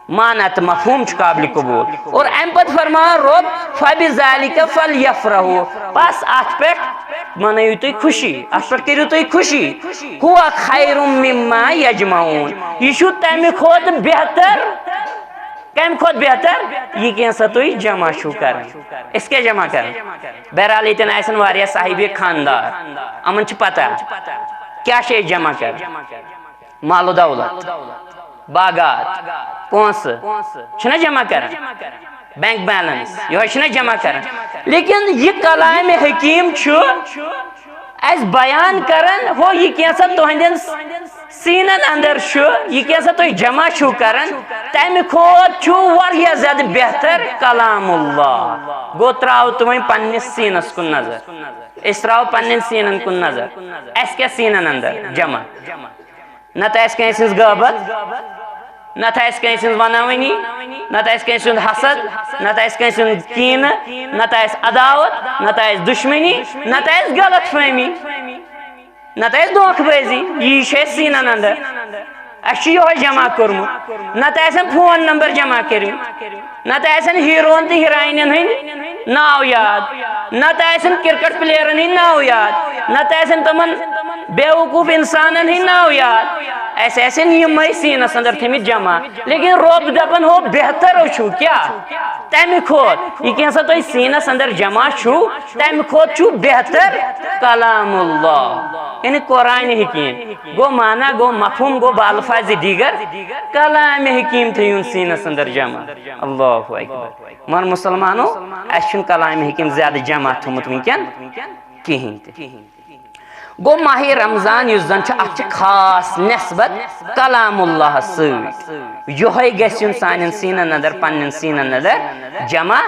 معنی تہٕ مفہوم چھُ قابل قبول۔ اور امہِ پتہٕ فرمان رۄب، فبذالک فلیفرحوا، بس اتھ پٮ۪ٹھ منٲیِو تُہۍ خوشی، اتھ پٮ۪ٹھ کٔرِو تُہۍ خوشی۔ ہو خیر مما یجمعون، یہِ چھُ تمہِ کھۄتہٕ بہتر۔ کمہِ کھۄتہٕ بہتر؟ یہِ کینٛہہ سا تُہۍ جمع چھِو کران۔ أسۍ کیٛاہ جمع کران؟ بہرحال، ییٚتٮ۪ن آسن واریاہ صاحب خاندار، یِمن چھِ پتہ کیٛاہ چھِ أسۍ جمع کران۔ مال و دولت، باغات، پونٛسہٕ، چھِنہ جمع کران؟ Bank balance، یِہوٚے چھِنہ جمع کران؟ لیکن یہِ کلام حکیم چھُ اَسہِ بیان کران، ہو، یہِ کینٛژھا تُہنٛدٮ۪ن سیٖنن اندر چھُ، یہِ کینٛژھا تُہۍ جمع چھِو کران، تَمہِ کھۄتہٕ چھُ واریاہ زیادٕ بہتر کلام اللہ۔ گوٚو، ترٛاوو تُہۍ وۄنۍ پننِس سیٖنس کُن نظر۔ أسۍ ترٛاوو پننٮ۪ن سیٖنن کُن نظر۔ اَسہِ کیٛاہ سیٖنن اندر جمع؟ نتہٕ آسہِ کٲنٛسہِ ہٕنٛز غٲبت، نتہٕ آسہِ کٲنٛسہِ ہٕنٛز وناوٲنی، نتہٕ آسہِ کٲنٛسہِ ہُنٛد حسد، نتہٕ آسہِ کٲنٛسہِ ہُنٛد کینہٕ، نتہٕ آسہِ عداوت، نتہٕ آسہِ دشمنی، نتہٕ آسہِ غلط فہمی، نتہٕ آسہِ دھوکہٕ بٲزی۔ یی چھُ اَسہِ سیٖنن اندر۔ اَسہِ چھُ یِہوے جمع کوٚرمُت۔ نتہٕ آسن فون نمبر جمع کٔرمٕتۍ، نتہٕ آسن ہیٖروون تہٕ ہیٖروینن ہٕنٛدۍ ناو یاد، نتہٕ آسن کرکٹ پلیئرن ہٕنٛدۍ ناو یاد، نتہٕ آسن تِمن بیوقوف انسانن ہٕنٛدۍ ناو یاد۔ اَسہِ آسن یِمے سیٖنس اندر تھٲمٕتۍ جمع۔ لیکن رۄب دپان، ہو بہتر چھُ کیٛاہ؟ تمہِ کھۄتہٕ یہِ کینٛژھا تۄہہِ سیٖنس اندر جمع چھُو، تمہِ کھۄتہٕ چھُ بہتر کلام اللہ، یعنی قرآن حکیم۔ گوٚو معنی، گوٚو مفہوم، گوٚو بالفاظ دیگر، کلام حکیم تھٲیِو سیٖنس اندر جمع۔ اللہ اکبر۔ مگر مسلمانو، اَسہِ چھُنہٕ کلام حکیم زیادٕ جمع تھوٚمُت وٕنکٮ۪ن کِہیٖنۍ تہِ۔ گوٚو ماہِ رمضان یُس زن چھُ، اتھ چھِ خاص نسبت کلام اللہ سۭتۍ۔ یِہوٚے گژھِ یُن سانٮ۪ن سیٖنن اندر، پننٮ۪ن سیٖنن اندر جمع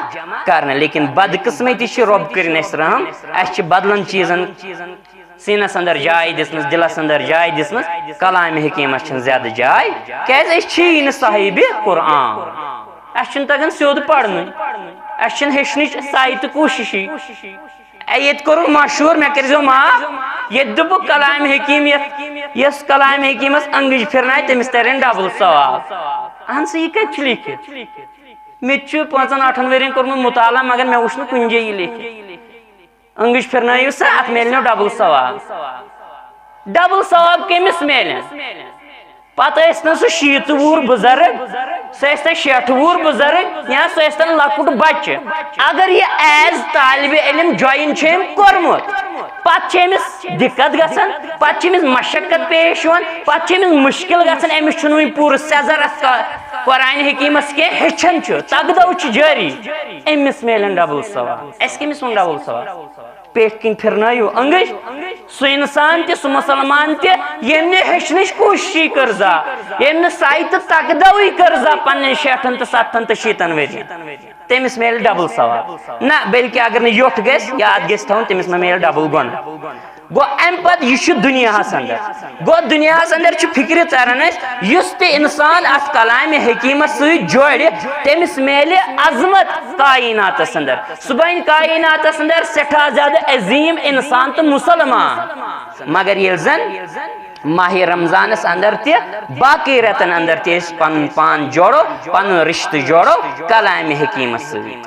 کرنہٕ۔ لیکن بدقسمتی چھِ، رۄب کٔرِن اَسہِ رحم، اَسہِ چھِ بدلن چیٖزن سیٖنس اندر جاے دِژمٕژ، دِلس اندر جاے دِژمٕژ، کلام حکیمس چھنہٕ زیادٕ جاے، کیازِ أسۍ چھِی نہٕ صاحبِ قرآن۔ اَسہِ چھُنہٕ تگان سیوٚد پرنُے، اَسہِ چھِنہٕ ہیٚچھنٕچ سعی تہٕ کوٗششٕے۔ اے، ییٚتہِ کوٚرُکھ مشہوٗر، مےٚ کٔرۍزیو معاف، ییٚتہِ دوٚپُکھ کلام حکیم، یتھ یۄس کلام حکیمس أنٛگٕج پھِرنایہِ، تٔمِس ترن ڈبل ثواب۔ اہن سا، یہِ کتہِ چھُ لیکھِتھ؟ مےٚ تہِ چھُ پانٛژن ٲٹھن ؤرین کوٚرمُت مطالعہ، مگر مےٚ وُچھ نہٕ کُنہِ جایہِ یہِ لیکھِتھ۔ أنٛگٕج پھِرنٲیِو سا، اتھ میلہِ نو ڈبل ثواب۔ ڈبل ثواب کٔمِس میلن؟ پتہٕ ٲسۍ نہٕ سُہ شیٖتہٕ وُہُر بُزرگ، سُہ ٲسۍ تن شیٹھٕ وُہُر بُزرگ، یا سُہ ٲسۍ تن لۄکُٹ بچہٕ۔ اگر یہِ ایز طالبِ علم جوین چھُ أمۍ کوٚرمُت، پتہٕ چھِ أمِس دِقت گژھان، پتہٕ چھِ أمِس مشقت پیش یِوان، پتہٕ چھِ أمِس مُشکِل گژھان، أمِس چھُنہٕ وُنہِ پوٗرٕ سیٚزر اتھ قرآن حکیمس کینٛہہ، ہیٚچھان چھُ، تگدو چھُ جٲری، أمِس میلن ڈبل ثواب۔ اَسہِ کٔمِس ووٚن ڈبل ثواب؟ پیٹھ کِنۍ پھِرنٲیِو أنٛگٕج۔ سُہ اِنسان تہِ، سُہ مُسلمان تہِ، ییٚمۍ نہٕ ہیٚچھنٕچ کوٗششٕے کٔر زانٛہہ، ییٚمۍ نہٕ سعی تہٕ تقدوٕے کٔر زانٛہہ پننٮ۪ن شیٹھن تہٕ ستتھن تہٕ شیٖتن ؤرین، تٔمِس میلہِ ڈبل ثواب۔ نہ، بلکہِ اگر نہٕ یوٚٹھ گژھِ، یاد گژھِ تھاوُن، تٔمِس ما میلہِ ڈبل گۄناہ۔ گوٚو، امہِ پتہٕ یہِ چھُ دُنیاہس اندر۔ گوٚو، دُنیاہس اندر چھُ فکرِ تران اَسہِ، یُس تہِ انسان اتھ کلامِ حکیمس سۭتۍ جوڑِ، تٔمِس میلہِ عظمت کائناتس اندر۔ سُہ بنہِ کائناتس اندر سٮ۪ٹھاہ زیادٕ عظیم انسان تہٕ مسلمان۔ مگر ییٚلہِ زن ماہِ رمضانس اندر تہِ، باقی رٮ۪تن اندر تہِ أسۍ پنُن پان جوڑو، پنُن رشتہٕ جوڑو کلامِ حکیمس سۭتۍ۔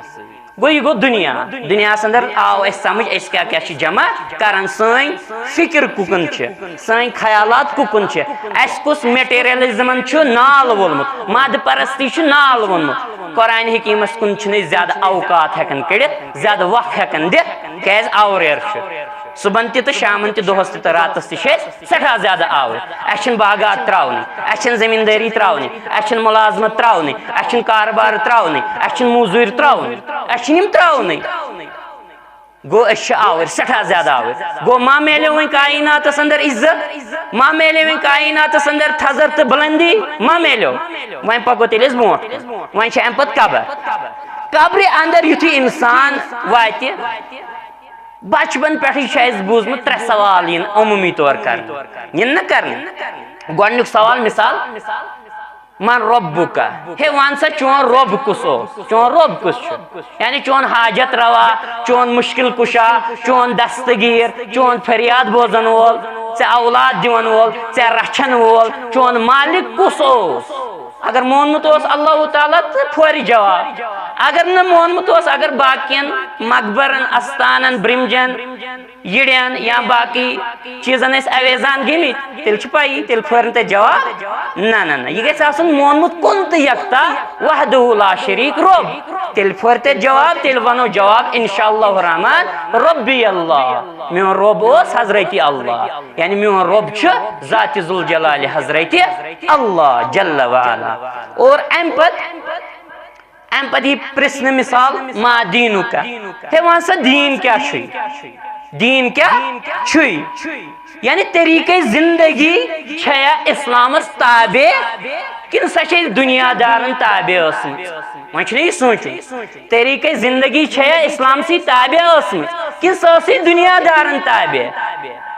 گوٚو، یہِ گوٚو دُنیا۔ دُنیاہس اندر آو اَسہِ سمجھ، أسۍ کیٛاہ کیٛاہ چھِ جمع کران، سٲنۍ فکر کُکُن چھِ، سٲنۍ خیالات کُکُن چھِ، اَسہِ کُس میٹیریلزمن چھُ نال وولمُت، مادٕ پرستی چھُ نال ووٚنمُت۔ قرآن حکیمس کُن چھِنہٕ أسۍ زیادٕ اوقات ہٮ۪کان کٔڑِتھ، زیادٕ وقت ہٮ۪کان دِتھ، کیازِ آوریر چھُ۔ صبحن تہِ تہٕ شامن تہِ، دۄہس تہِ تہٕ راتس تہِ چھِ أسۍ سٮ۪ٹھاہ زیادٕ آوٕرۍ۔ اَسہِ چھِنہٕ باغات ترٛاونٕے، اَسہِ چھِنہٕ زٔمیٖندٲری ترٛاونٕے، اَسہِ چھِنہٕ مُلازمت ترٛاونٕے، اَسہِ چھِنہٕ کارٕبار ترٛاونٕے، اَسہِ چھِنہٕ موٚزوٗرۍ ترٛاونٕے، اَسہِ چھِنہٕ یِم ترٛاونٕے۔ گوٚو، أسۍ چھِ آوٕرۍ، سٮ۪ٹھاہ زیادٕ آوٕرۍ۔ گوٚو، ما میلیو وۄنۍ کائناتس اندر عزت؟ ما میلیو وۄنۍ کائناتس اندر تھزر تہٕ بلندی؟ ما میلیو۔ وۄنۍ پکو تیٚلہِ أسۍ برونٛٹھ کُن۔ وۄنۍ چھِ امہِ پتہٕ قبر۔ قبرِ اندر یُتھُے انسان واتہِ، بچپن پٮ۪ٹھٕے چھُ اَسہِ بوٗزمُت ترٛےٚ سوال یِن عموٗمی طور کرنہٕ، یِن نہٕ کرنہٕ۔ گۄڈٕنیُک سوال، مثال، من ربک؟ ہے، وَن سا، چون رۄب کُس اوس؟ چون رۄب کُس چھُ؟ یعنی چون حاجت روا، چون مشکل کشا، چون دستگیر، چون فریاد بوزن وول، ژےٚ اولاد دِوان وول، ژےٚ رچھن وول، چون مالک کُس اوس؟ اگر مونمُت اوس اللہ تعالیٰ، تہٕ فوری جواب۔ اگر نہٕ مونمُت اوس، اگر باقین مقبرن، استانن، برمجن، یِڑٮ۪ن یا باقٕے چیٖزن ٲسۍ اویزان گٔمٕتۍ، تیٚلہِ چھِ پَیی، تیٚلہِ پھٲرۍ نہٕ تَتہِ جواب۔ نہ، نہ، نہ، یہِ گژھِ آسُن مونمُت کُن تہٕ یکتا وحدہ لا شریٖک رۄب۔ تیٚلہِ پھٲرۍ تَتہِ جواب، تیٚلہِ وَنو جواب، انشاء اللہ الرحمن، ربی اللہ، میون رۄب اوس حضرت اللہ، یعنی میون رۄب چھُ ذات ذوالجلال حضرت اللہ جل وعلا۔ اور اَمہِ پتہٕ امہِ پتہٕ یی پرژھنہٕ، مثال، ما دینک؟ ہے، وَن سا، دیٖن کیٛاہ چھُے؟ دیٖن کیٛاہ چھُے؟ یعنی طریٖقے زندگی چھیا اسلامس تابع کِنہٕ سۄ چھے دُنیا دارن تابع ٲسمٕژ؟ وۄنۍ چھُنہ یہِ سونٛچُن، طریٖقے زندگی چھیا اسلامسٕے تابع ٲسمٕژ کِنہٕ سۄ ٲسٕے دُنیا دارن تابع؟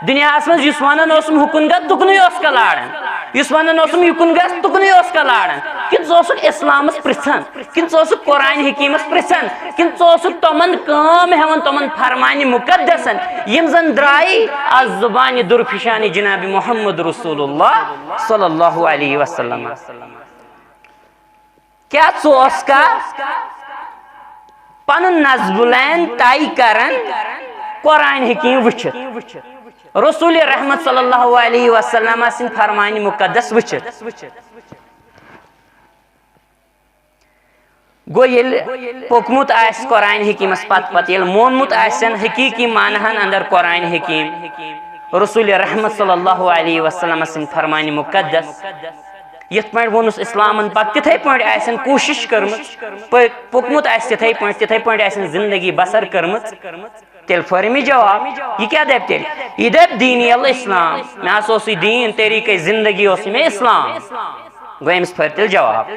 دُنیاہس منٛز یُس ونان اوسُم، ہُکُن گا تُکنُے اوس کلاران۔ یُس ونان اوسُم، یہِ کُن گژھ، تُکنُے اوس کلاران۔ کِنہٕ ژٕ اوسُکھ اسلامس پرژھان؟ کِنہٕ ژٕ اوسُکھ قرآن حکیمس پرژھان؟ کِنہٕ ژٕ اوسُکھ تِمن کٲم ہٮ۪وان، تِمن فرمانہِ مقدسن، یِم زن درٛایہِ از زبانہِ درفشانِ جناب محمد رسول اللہ صلی اللہ علیہ وسلم؟ کیٛاہ ژٕ اوسکھا پنُن نصب العین طے کران قرآن حکیم وٕچھِتھ، رسول رحمت صلی اللہ علیہ وسلم سٕنٛدۍ فرمانہِ مقدس وٕچھِتھ؟ گوٚو، ییٚلہِ پوٚکمُت آسہِ قرآن حکیمس پتہٕ پتہٕ، ییٚلہِ مونمُت آسن حقیقی معنہن اندر قرآن حکیم، رسول رحمت صلی اللہ علیہ وسلم سٕنٛدۍ فرمانہِ مقدس، یِتھ پٲٹھۍ ووٚنُس اسلامن، پتہٕ تِتھے پٲٹھۍ آسن کوٗشش کٔرمٕژ، پٔ-، پوٚکمُت آسہِ تِتھے پٲٹھۍ، تِتھے پٲٹھۍ آسن زندگی بسر کٔرمٕژ، تیٚلہِ پھٲرِ أمِس جواب۔ یہِ کیٛاہ دپہِ تیٚلہِ؟ یہِ دپہِ دین الاسلام، مےٚ ہسا اوس یہِ دین، طریٖقے زندگی اوس یہِ مےٚ اسلام۔ گوٚو، أمِس پھٲرِ تیٚلہِ جواب۔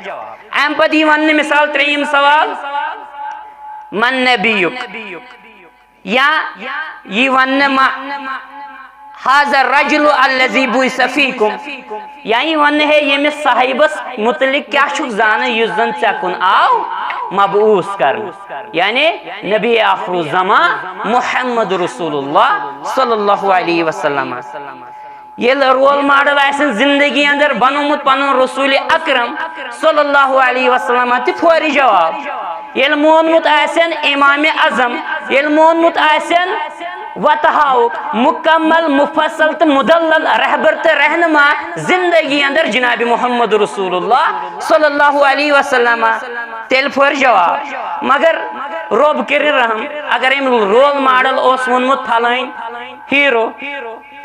امہِ پتہٕ یی وننہٕ مثال ترٛیٚیِم سوال، من نبیُک؟ یا یی وننہٕ، ما هذا الرجل الذي بعث فيكم؟ یا یی وننہٕ، ہے، ییٚمِس صاحبس متعلق کیٛاہ چھُکھ زانان یُس زن ژےٚ کُن آو مبعوث کرنہٕ، یعنی نبی آخر الزمان محمد رسول اللہ صلی اللہ علیہ وسلم۔ ییٚلہِ رول ماڈل آسن زندگی اندر بنومُت پنُن رسول اکرم صلی اللہ علیہ وسلم، تہِ پھورِ جواب۔ ییٚلہِ مونمُت آسن امام اعظم، ییٚلہِ مونمُت آسن وتہاوُک مکمل، مفصل تہٕ مدلل رہبر تہٕ رہنما زندگی اندر جناب محمد رسول اللہ صلی اللہ علیہ وسلم، تیٚلہِ پھورِ جواب۔ مگر رۄب کٔرِن رحم، اگر أمۍ رول ماڈل اوس ووٚنمُت فلٲنۍ ہیرو،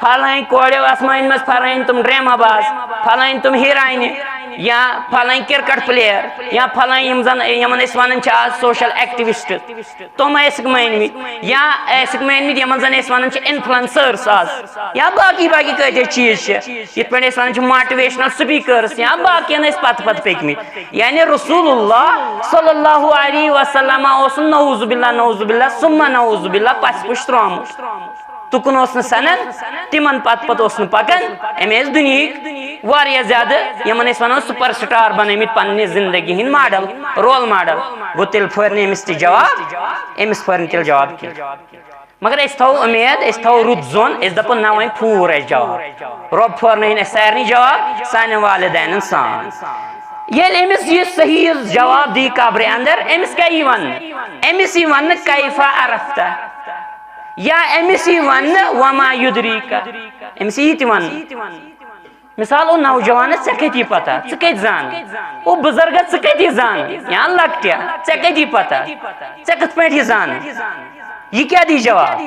فلٲنۍ کورِ آسہٕ مٲنۍ مژٕ، فلٲنۍ تِم ڈرامہ باز، فلٲنۍ تِم ہیرانہِ، یا فلٲنۍ کرکٹ پلیئر، یا فلٲنۍ یِم زن، یِمن أسۍ ونان چھِ آز سوشل ایکٹیوسٹ، تِم ٲسِکھ مٲنۍ مٕتۍ، یا ٲسِکھ مٲنۍ مٕتۍ یِمن زن أسۍ ونان چھِ انفلوئنسرز آز، یا باقی باقی کۭتیاہ چیٖز چھِ، یِتھ پٲٹھۍ أسۍ ونان چھِ موٹیویشنل سپیکرز یا باقین ٲسۍ پتہٕ پتہٕ پٔکۍ مٕتۍ۔ یعنی رسول اللہ صلی اللہ علیہ وسلم اوس نعوذ باللہ، نعوذ باللہ، ثم نعوذ باللہ، پس پُش ترٛوومُت۔ تُکُن اوس نہٕ سنان، تِمن پتہٕ پتہٕ اوس نہٕ پکان۔ أمۍ ٲسۍ دُنیہٕکۍ واریاہ زیادٕ، یِمن أسۍ ونو، سپر سٹار بنٲومٕتۍ پننہِ زندگی ہٕنٛدۍ ماڈل، رول ماڈل۔ گوٚو، تیٚلہِ پھٲرۍ نہٕ أمِس تہِ جواب، أمِس پھٲرۍ نہٕ تیٚلہِ جواب کینٛہہ۔ مگر أسۍ تھاوو اُمید، أسۍ تھاوو رُت زوٚن، أسۍ دپو، نہ، وۄنۍ پھوٗر اَسہِ جواب۔ رۄب پھٲرنٲیِن اَسہِ سارنٕے جواب، سانٮ۪ن والدینن سان۔ ییٚلہِ أمِس یہِ صحیح جواب دی قبرِ اندر، أمِس کیٛاہ یی وننہٕ؟ أمِس یی وننہٕ، کیف عرفت؟ یا أمِس یی وننہٕ، وما یدریک؟ أمِس یی یہِ تہِ وننہٕ۔ مثال، او نوجوانس، ژےٚ کتہِ یہِ پتہ؟ ژٕ کتہِ زانہٕ؟ او بُزرگس، ژٕ کتہِ یہِ زانہٕ؟ یا لۄکٹہِ، ژےٚ کتہِ یہِ پتہ؟ ژےٚ کتھ پٲٹھۍ یہِ زانہٕ؟ یہِ کیٛاہ دی جواب؟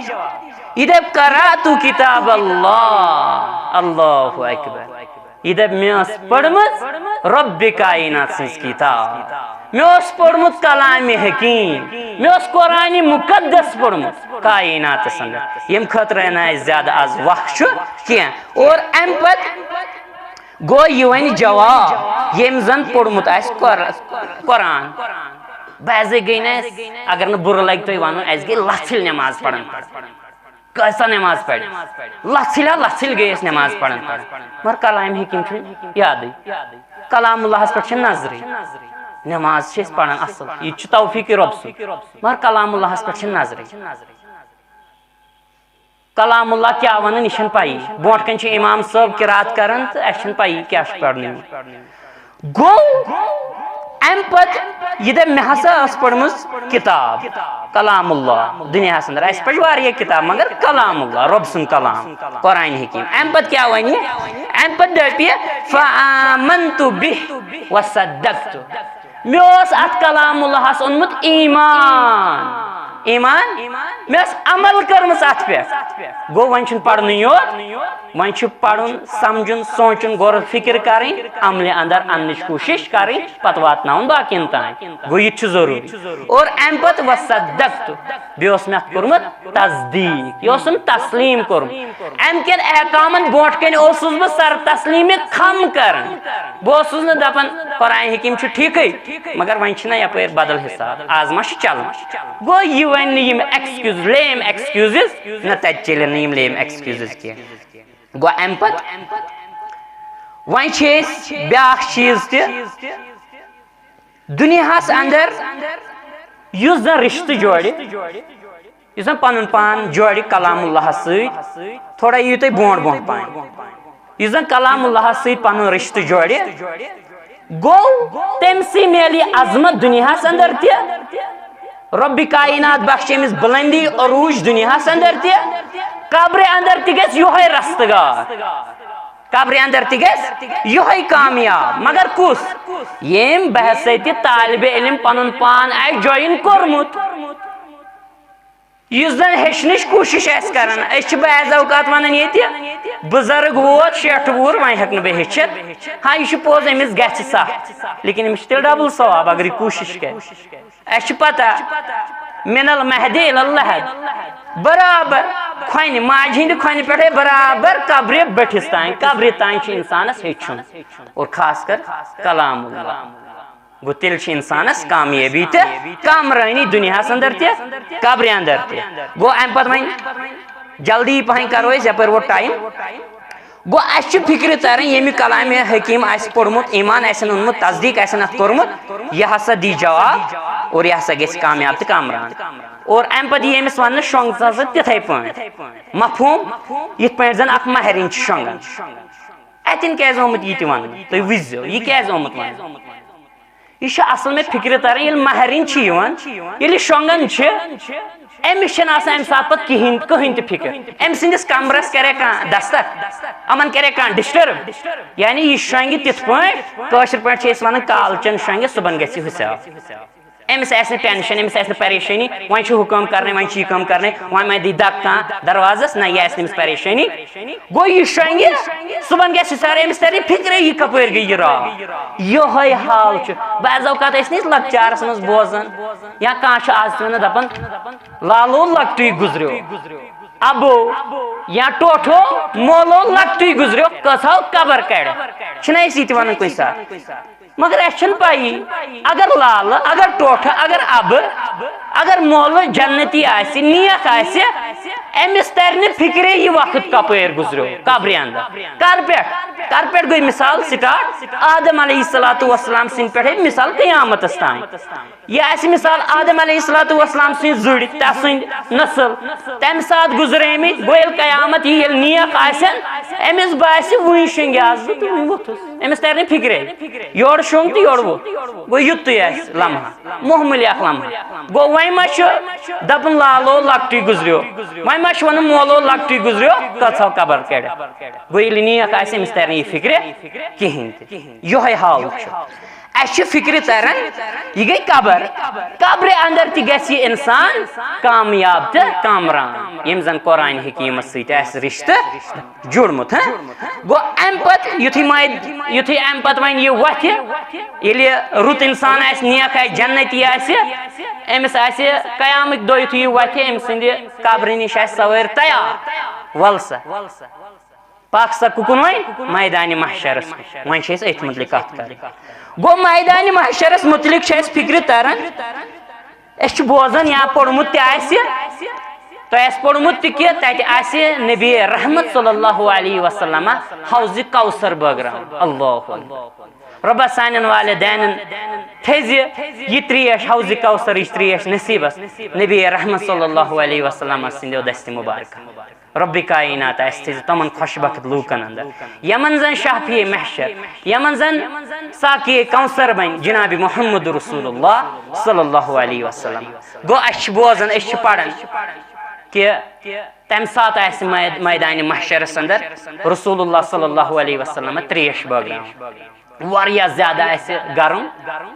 یہِ دپہِ، قرأت کتاب اللہ، اللہ اکبر۔ یہِ دپہِ، مےٚ ٲس پٔرمٕژ رۄبِ کائنات سٕنٛز کتاب۔ مےٚ اوس پوٚرمُت کلامِ حکیم، مےٚ اوس قرآنِ مقدس پوٚرمُت کائناتس اندر، ییٚمہِ خٲطرٕ نہٕ اَسہِ زیادٕ از وقت چھُ کینٛہہ۔ اور امہِ پتہٕ گوٚو یہِ وۄنۍ جواب، ییٚمۍ زن پوٚرمُت آسہِ قر-، قرآن۔ بعضے گٔے نہٕ اَسہِ، اگر نہٕ بُرٕ لگہِ تۄہہِ ونُن، اَسہِ گٔے لژھِل نماز پران پران۔ کۭژاہ نماز پرِ؟ لژھِل ہا لژھِل گٔے أسۍ نماز پران پران۔ مگر کلامِ حکیم چھُنہٕ یادٕے۔ کلام اللہس پٮ۪ٹھ چھِ نظرٕے۔ نماز چھِ أسۍ پران اصل، یہِ تہِ چھُ توفیق رۄب سُنٛد۔ مگر کلام اللہس پٮ۪ٹھ چھِ نظرٕے۔ کلام اللہ کیٛاہ ونان، یہِ چھَنہٕ پَیی۔ برونٛٹھ کَنہِ چھِ امام صٲب قرات کران تہٕ اَسہِ چھَنہٕ پَیی کیٛاہ چھُ پرنہٕ یُن۔ گوٚو، اَمہِ پتہٕ یہِ دَپہِ، مےٚ ہسا ٲس پٔرمٕژ کِتاب، کلام اللہ، دُنیاہَس اندر۔ اَسہِ پَرِ واریاہ کِتاب، مگر کلام اللہ، رۄب سُنٛد کلام، قرآن حکیم۔ اَمہِ پتہٕ کیٛاہ وَنہِ؟ اَمہِ پتہٕ دَپہِ، فآمنت بہ وصدقت۔ مےٚ اوس اَتھ کلام اللہَس اوٚنمُت ایمان۔ ایمان؟ مےٚ ٲس عمل کٔرمٕژ اَتھ پٮ۪ٹھ۔ گوٚو، وۄنۍ چھُنہٕ پَرنُے یوت، وۄنۍ چھُ پَرُن، سَمجھُن، سونٛچُن، غور و فِکر کَرٕنۍ، عملہِ اَندَر اَننٕچ کوٗشِش کَرٕنۍ، پَتہٕ واتناوُن باقیَن تام۔ گوٚو، یہِ تہِ چھُ ضروٗری۔ اور اَمہِ پَتہٕ وصدقت، بیٚیہِ اوس مےٚ اَتھ کوٚرمُت تصدیٖق، یہِ اوسُم تسلیٖم کوٚرمُت۔ اَمہِ کٮ۪ن احکامَن برونٛٹھ کَنہِ اوسُس بہٕ سر تسلیٖمہِ خم کران۔ بہٕ اوسُس نہٕ دَپان قرآن حکیم چھُ ٹھیٖکٕے، مگر وۄنۍ چھِنہ یَپٲرۍ بدل حساب، آز ما چھُ چلان۔ گوٚو، یہِ وَنہِ نہٕ یِم excuse، lame excuses، نہ، تَتہِ چَلن نہٕ یِم lame excuses کینٛہہ۔ گوٚو، اَمہِ پَتہٕ وۄنۍ چھِ أسۍ بیٛاکھ چیٖز تہِ، دُنیاہَس اندر یُس زن رشتہٕ جوڑِ، یُس زن پنُن پان جوڑِ کلام اللہس سۭتۍ، تھوڑا یِیِو تُہۍ برونٛٹھ برونٛٹھ پہن، یُس زن کلام اللہس سۭتۍ پنُن رشتہٕ جوڑِ، گوٚو تٔمۍ سٕے میلہِ عظمت دُنیاہس اندر تہِ، رۄبِ کائنات بخشِ أمِس بُلندی عروج دُنیاہس اندر تہِ، قبرِ اندر تہِ گژھِ یِہوٚے رستگار۔ قبرِ اندر تہِ گژھِ یِہوٚے کامیاب۔ مگر کُس؟ ییٚمۍ بحث سۭتۍ طالبِ علم پنُن پان آسہِ join کوٚرمُت، یُس زن ہیٚچھنٕچ کوٗشش آسہِ کران۔ أسۍ چھِ بعض اوقات ونان ییٚتہِ، بُزرگ ووت شیٹھ وُہُر، وۄنۍ ہٮ۪کہٕ نہٕ بہٕ ہیٚچھِتھ۔ ہاں، یہِ چھُ پوٚز، أمِس گژھِ سخ، لیکن أمِس چھِ تیٚلہِ double ثواب اگر یہِ کوٗشش کرِ۔ اسہِ چھِ پتہ، من المہدِ الی اللحد، برابر کھۄنہِ، ماجہِ ہٕنٛدِ کھۄنہِ پٮ۪ٹھے برابر قبرِ بٔٹھِس تام، قبرِ تام چھُ انسانس ہیٚچھُن، اور خاص کر کلام اللہ۔ گوٚو تیٚلہِ چھِ انسانس کامیٲبی تہِ، کامرٲنی دُنیاہس اندر تہِ، قبرِ اندر تہِ۔ گوٚو امہِ پتہٕ وۄنۍ جلدی پہن کرو أسۍ، یپٲرۍ ووت time۔ گوٚو، اسہِ چھُ فکرِ تران، ییٚمہِ کلامِ حکیم آسہِ پوٚرمُت، ایمان آسن اوٚنمُت، تصدیق آسن اتھ کوٚرمُت، یہِ ہسا دی جواب اور یہِ ہسا گژھِ کامیاب تہٕ کامران۔ اور امہِ پتہٕ یی أمِس وننہٕ، شۄنٛگ ژٕ ہسا تِتھے پٲٹھۍ۔ مفہوم؟ یِتھ پٲٹھۍ زن اکھ مہرِنۍ چھِ شۄنٛگان۔ اتٮ۪ن کیازِ آمُت یہِ تہِ وننہٕ؟ تُہۍ وٕچھزیو، یہِ کیازِ آمُت وننہٕ؟ یہِ چھُ اصل مےٚ فکرِ تران، ییٚلہِ مہرِنۍ چھِ یِوان، ییٚلہِ یہِ شۄنٛگان چھِ، أمِس چھِنہٕ آسان امہِ ساتہٕ پتہٕ کِہیٖنۍ، کٕہٕنۍ تہِ فکر۔ أمۍ سٕنٛدِس کمرس کرے کانٛہہ دستک، یِمن کرے کانٛہہ disturb۔ یعنی یہِ شۄنٛگہِ تِتھ پٲٹھۍ، کٲشِر پٲٹھۍ چھِ أسۍ ونان، کالچن شۄنٛگہِ، صُبحن گژھِ حساب۔ أمِس آسہِ نہٕ tension، أمِس آسہِ نہٕ پریشٲنی، وۄنۍ چھُ ہُہ کٲم کرنے، وۄنۍ چھُ یہِ کٲم کرنے، وۄنۍ ما دی دکہٕ کانٛہہ دروازس، نہ، یہِ آسہِ نہٕ أمِس پریشٲنی۔ گوٚو یہِ شۄنٛگہِ، صُبحن گژھِ حساب، أمِس ترِ نہٕ فکرے یہِ کپٲرۍ گٔے یہِ راتھ۔ یِہوٚے حال چھُ۔ بعض اوقات ٲسۍ نہٕ أسۍ لۄکچارس منٛز بوزان، یا کانٛہہ چھُ آز تہِ ونان، دپان، لالو لۄکٹُے گُزریو، ابو یا ٹوٹھو مولو لۄکٹُے گُزریو، کٔژ ہو قبر کڑِ۔ چھِنہ أسۍ یہِ تہِ ونان کُنہِ ساتہٕ؟ مگر اسہِ چھنہٕ پَیی، اگر لالہٕ، اگر ٹوٹھٕ، اگر ابہٕ، اگر مولہٕ جنتی آسہِ، نیک آسہِ، أمِس ترِ نہٕ فکرے یہِ وقت کپٲرۍ گُزریو قبرِ اندر۔ کر پٮ۪ٹھ؟ کر پٮ۪ٹھ گٔے مثال start؟ آدم علیہ الصلوۃ والسلام سٕنٛدِ پٮ۪ٹھے مثال قیامتس تام۔ یہِ آسہِ مثال آدم علیہ الصلوۃ والسلام سٕنٛدۍ زُرۍ، تسٕنٛدۍ نسل۔ تمہِ ساتہٕ گُزریمٕتۍ، گوٚو ییٚلہِ قیامت یی، ییٚلہِ نیک آسن، أمِس باسہِ وُنہِ شۄنٛگیاس بہٕ تہٕ وُنہِ ووٚتھُس۔ أمِس ترِ نہٕ فکرے۔ یورٕ شۄنٛگ تہٕ یورٕ ووٚتھ۔ گوٚو یُتُے آسہِ لمحہ، معموٗلی اکھ لمحہ۔ گوٚو وۄنۍ ما چھُ دپُن لالو لۄکٹُے گُزریو، وۄنۍ ما چھُ ونُن مولو لۄکٹُے گُزریو، کٔژ ہو قبر کڑِ۔ گوٚو ییٚلہِ نیک آسہِ، أمِس ترِ نہٕ یہِ فکرِ کِہینۍ تہِ۔ یِہوٚے حال چھُ۔ اسہِ چھِ فکرِ تران، یہِ گٔے قبر۔ قبرِ اندر تہِ گژھِ یہِ انسان کامیاب تہٕ کامران، ییٚمۍ زن قرآن حکیمس سۭتۍ آسہِ رشتہٕ جُڑمُت۔ ہاں؟ گوٚو امہِ پتہٕ یُتھُے ماے-، یُتھُے امہِ پتہٕ وۄنۍ یہِ وۄتھِ، ییٚلہِ رُت انسان آسہِ، نیک آسہِ، جنتی آسہِ، أمِس آسہِ قیامٕکۍ دۄہ یُتھُے یہِ وۄتھِ، أمۍ سٕنٛدِ قبرِ نِش آسہِ سوٲرۍ تیار۔ ول سا۔ پکھ سا کُکُن وۄنۍ؟ میدانِ محشرس کُن۔ وۄنۍ چھِ أسۍ أتھۍ مُتعلق کتھ کرٕنۍ۔ گوٚو میدانِ محشرس مُتعلق چھِ اَسہِ فِکرِ تران، أسۍ چھِ بوزان یا پوٚرمُت تہِ آسہِ، تۄہہِ آسہِ پوٚرمُت تہِ کہِ تتہِ آسہِ نبی رحمت صلی اللہ علیہ وسلم حوضِ کوثر بٲگراوان۔ اللہ اکبر۔ رۄبا سانٮ۪ن والدینن تھٲیزِ یہِ تریش، حوضِ کوثرٕچ تریش نصیبس نبی رحمت صلی اللہ علیہ وسلم سٕنٛدیو دستِ مبارکہ۔ رۄبِ کائنات آسہِ تھٲیزِ تِمن خۄش بخت لوٗکن اندر، یمن زن شافیع محشر، یمن زن ساقیع کوثر بنہِ جناب محمد رسول اللہ صلی اللہ علیہ وسلم۔ گوٚو، اسہِ چھِ بوزان، أسۍ چھِ پران کہِ تمہِ ساتہٕ آسہِ مید-، میدانِ محشرس اندر رسول اللہ صلی اللہ علیہ وسلم تریش بٲگراوان۔ واریاہ زیادٕ آسہِ گرم۔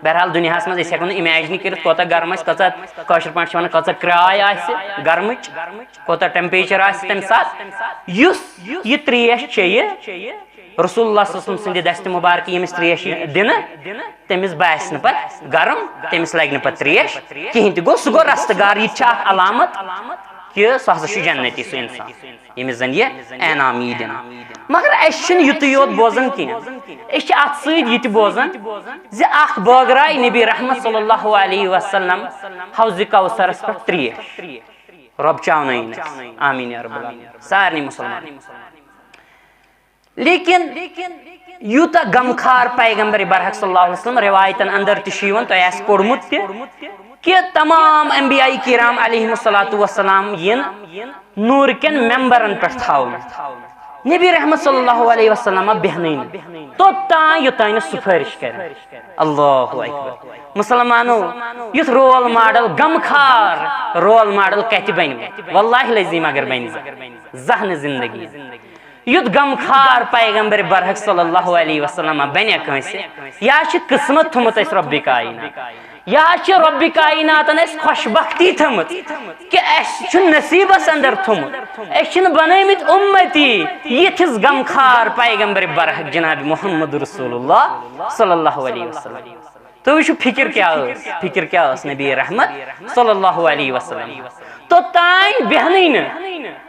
بہرحال، دُنیاہس منٛز أسۍ ہٮ۪کو نہٕ imagine کٔرِتھ، کوٗتاہ گرم آسہِ، کۭژاہ، کٲشِر پٲٹھۍ چھِ ونان، کۭژاہ کرٛاے آسہِ گرمٕچ، کوٗتاہ temperature آسہِ تمہِ ساتہٕ۔ یُس یہِ تریش چیٚیہِ، رسول اللہ صلی اللہ علیہ وسلم سٕنٛدِ دستِ مبارکہٕ ییٚمِس تریش یی دِنہٕ، تٔمِس باسہِ نہٕ پتہٕ گرم، تٔمِس لگہِ نہٕ پتہٕ تریش کِہینۍ تہِ۔ گوٚو، سُہ گوٚو رستہٕ گار، یہِ تہِ چھِ اکھ علامت کہِ سُہ ہسا چھُ جنتی سُہ انسان۔ ییٚمِس زن یہِ انعام یی دِنہٕ۔ مگر أسۍ چھِنہٕ یُتُے یوت بوزان کینٛہہ، أسۍ چھِ اتھ سۭتۍ یہِ تہِ بوزان زِ اکھ بٲگراے نبی رحمت صلی اللہ علیہ وسلم حوضِ کوثرس پٮ۪ٹھ تریش۔ رۄب چاونٲیِن أسۍ۔ آمیٖن یا رب العالمین۔ سارنٕے مسلمانن۔ لیکن یوٗتاہ غمخار پیغمبر برحق صلی اللہ علیہ وسلم، روایتن اندر تہِ چھُ یِوان، تۄہہِ آسہِ پوٚرمُت تہِ، کہِ تمام انبیاء کرام علیہم الصلوۃ والسلام یِن نوٗر کٮ۪ن ممبرن پٮ۪ٹھ تھاونہٕ۔ نبی رحمت صلی اللہ علیہ وسلم بیہنٕے نہٕ توٚتام یوٚتام نہٕ سفٲرِش کرن۔ اللہ اکبر۔ مسلمانو، یُتھ رول ماڈل، غمخار رول ماڈل کتہِ بنہِ؟ واللہ العظیم اگر بنہِ زانٛہہ، زانٛہہ نہٕ زندگی۔ یُتھ غمخار پیغمبر برحق صلی اللہ علیہ وسلم بنہِ کٲنٛسہِ، یا چھِ قسمت تھوٚمُت اَسہِ رۄبِ کائنات، یا چھِ رۄبِ کائناتن اَسہِ خۄش بختی تھٲمٕژ کہِ اَسہِ چھُ نصیٖبس اندر تھوٚمُت، أسۍ چھِنہٕ بنٲومٕتۍ اُمتی یِتھِس غمخار پیغمبر برحق جناب محمد رسول اللہ صلی اللہ علیہ وسلم۔ تُہۍ وٕچھِو، فِکِر کیٛاہ ٲس، فِکِر کیٛاہ ٲس نبی رحمت صلی اللہ علیہ وسلم؟ توٚتام بیہنٕے نہٕ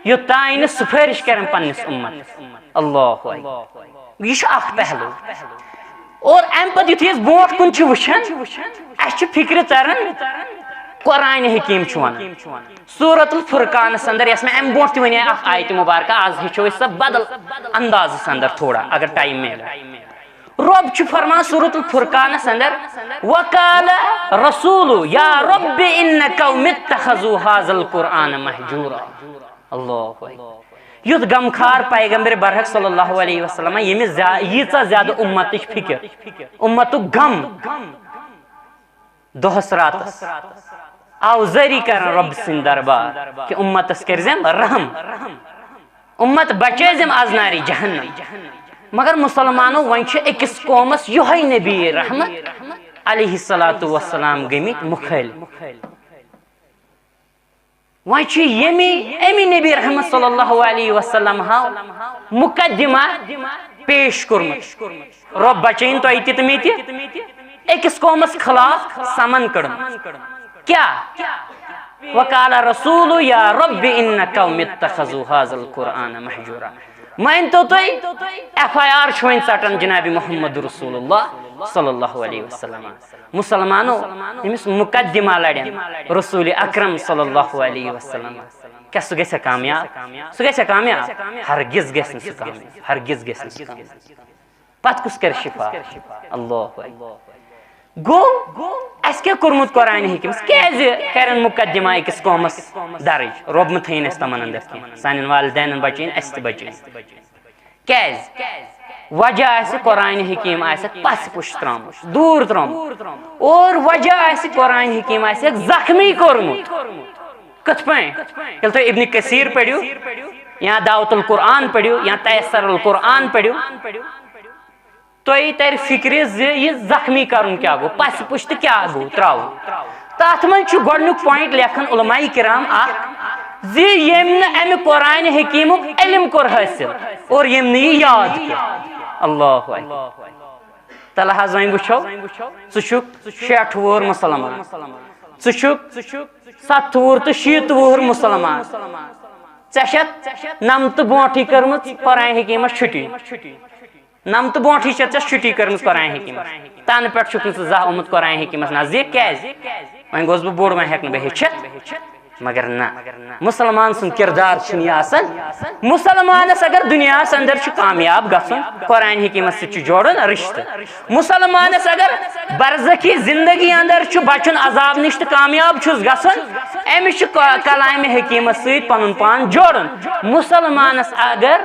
یوٚتام نہٕ سفٲرِش کرن پننِس اُمتس۔ اللہ اکبر۔ یہِ چھُ اکھ پہلو۔ اور امہِ پتہٕ یُتھُے أسۍ برونٛٹھ کُن چھِ وٕچھان، اسہِ چھِ فِکرِ تران، قرآن حکیم چھُ ونان، سورۃ الفرقانس اندر، یۄس مےٚ امہِ برونٛٹھ تہِ ونے اکھ آیت مبارکہ، از ہیٚچھو أسۍ سۄ بدل اندازس اندر تھوڑا، اگر ٹائم میلہِ۔ رۄب چھُ فرمان سورۃ الفرقانس اندر، وقال رسول یا رب ان قوم اتخذوا هذا القرآن مهجورا۔ اللہ اکبر۔ یُتھ غمخار پیغمبر برحق صلی اللہ علیہ وسلم، ییٚمِس زیا-، ییٖژاہ زیادٕ اُمتٕچ فِکر، اُمتُک غم، دۄہس راتس آوزٲری کران رۄب سٕنٛدِ دربار کہِ اُمتس کٔرزٮ۪م رحم، اُمت بچٲیزٮ۪م از نارِ جہنم۔ مگر مسلمانو، وۄنۍ چھِ أکِس قومس یِہوٚے نبی رحمت علیہ الصلوۃ والسلام گٔمٕتۍ مُخٲلف۔ وۄنۍ چھُ ییٚمی، اَمی نبی رحمت صلی اللہ علیہ وسلم ہاو مقدمہ پیش کوٚرمُت۔ رۄب بچٲیِن تۄہہِ تہِ تہٕ مےٚ تہِ۔ أکِس قومس خلاف سمن کٔڑمٕژ۔ کیٛاہ؟ وقال رسول یا رب ان قوم اتخذوا هذا القرآن مهجورا۔ مٲنۍ تو تُہۍ، ایف آئی آر چھُ وۄنۍ ژٹان جناب محمد رسول اللہ صلی اللہ علیہ وسلم۔ مسلمانو، أمِس مقدمہ لڑن رسول اکرم صلی اللہ علیہ وسلم۔ کیٛاہ سُہ گژھِ کامیاب؟ سُہ گژھِ کامیاب؟ ہرگز گژھِ نہٕ سُہ کامیاب، ہرگز گژھِ نہٕ سُہ کامیاب۔ پتہٕ کُس کرِ شفاعت؟ اللہ اکبر۔ گوٚو، اسہِ کیٛاہ کوٚرمُت قرآن حکیمس؟ کیٛازِ کرن مقدمہ أکِس قومس درج؟ رۄب مہٕ تھٲیِن اسہِ تِمن اندر کینٛہہ۔ سانٮ۪ن والدینن بچٲیِن، اسہِ تہِ بچٲیِن۔ کیٛازِ؟ وجہ آسہِ قرآن حکیم آسٮ۪کھ پس پُش ترٛوومُت، دوٗر ترٛوومُت۔ اور وجہ آسہِ قرآن حکیم آسٮ۪کھ زخمی کوٚرمُت۔ کِتھ پٲٹھۍ؟ ییٚلہِ تُہۍ ابن کثیر پٔرِو، یا دعوت القرآن پٔرِو، یا تیسر القرآن پٔرِو، تۄہہِ ترِ فِکرِ زِ یہِ زخمی کرُن کیٛاہ گوٚو، پس پُش تہٕ کیٛاہ گوٚو ترٛاوُن۔ تتھ منٛز چھُ گۄڈٕنیُک point لیکھان علماء کرام اکھ، زِ ییٚمۍ نہٕ امہِ قرآن حکیمُک علم کوٚر حٲصِل اور ییٚمۍ نہٕ یہِ یاد کوٚر۔ اللہ اکبر۔ تلہٕ حظ وۄنۍ وٕچھو، ژٕ چھُکھ شیٹھ وُہُر مسلمان، ژٕ چھُکھ ستھ وُہُر تہٕ شیٖتھ وُہُر مسلمان، ژےٚ چھَتھ نمتہٕ برونٛٹھٕے کٔرمٕژ قرآن حکیمس چھُٹی۔ نمتہٕ برونٛٹھٕے چھےٚ ژےٚ چھُٹی کٔرمٕژ قرآن حکیمس۔ تَنہٕ پٮ۪ٹھ چھُکھ نہٕ ژٕ زانٛہہ آمُت قرآن حکیمس نزدیٖک۔ کیٛازِ؟ وۄنۍ گوٚوس بہٕ بوٚڑ، وۄنۍ ہٮ۪کہٕ نہٕ بہٕ ہیٚچھِتھ۔ مگر نہ، مسلمان سُنٛد کردار چھُنہٕ یہِ آسان۔ مسلمانس اگر دُنیاہس اندر چھُ کامیاب گژھُن، قرآن حکیمس سۭتۍ چھُ جوڑُن رشتہٕ۔ مسلمانس اگر برزخی زندگی اندر چھُ بچُن عذاب نِش تہٕ کامیاب چھُس گژھُن، أمِس چھُ ک-، کلامِ حکیمس سۭتۍ پنُن پان جوڑُن۔ مسلمانس اگر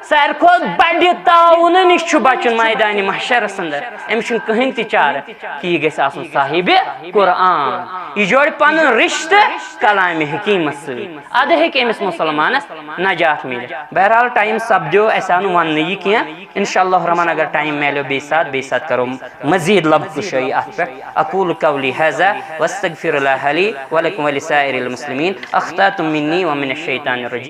ساروی کھۄتہٕ بڑِ تعاونہٕ نِش چھُ بچُن میدانِ محشرس اندر، أمِس چھُنہٕ کٕہٕنۍ تہِ چارٕ کہِ یہِ گژھِ آسُن صاحبِ قرآن۔ یہِ جوڑِ پنُن رشتہٕ کلامِ حکیمس سۭتۍ، ادٕ ہیٚکہِ أمِس مسلمانس نجات میٖلِتھ۔ بہرحال، ٹائم سپدیو، اسہِ آو نہٕ وننہٕ یہِ کینٛہہ۔ انشاءاللہ الرحمن، اگر ٹائم میلیو بیٚیہِ ساتہٕ، بیٚیہِ ساتہٕ کرو مزید لب کشٲیی اتھ پٮ۪ٹھ۔ اقول قولی هذا واستغفر الله لي ولكم ولسائر المسلمين، اخطأتم مني ومن الشيطان الرجيم۔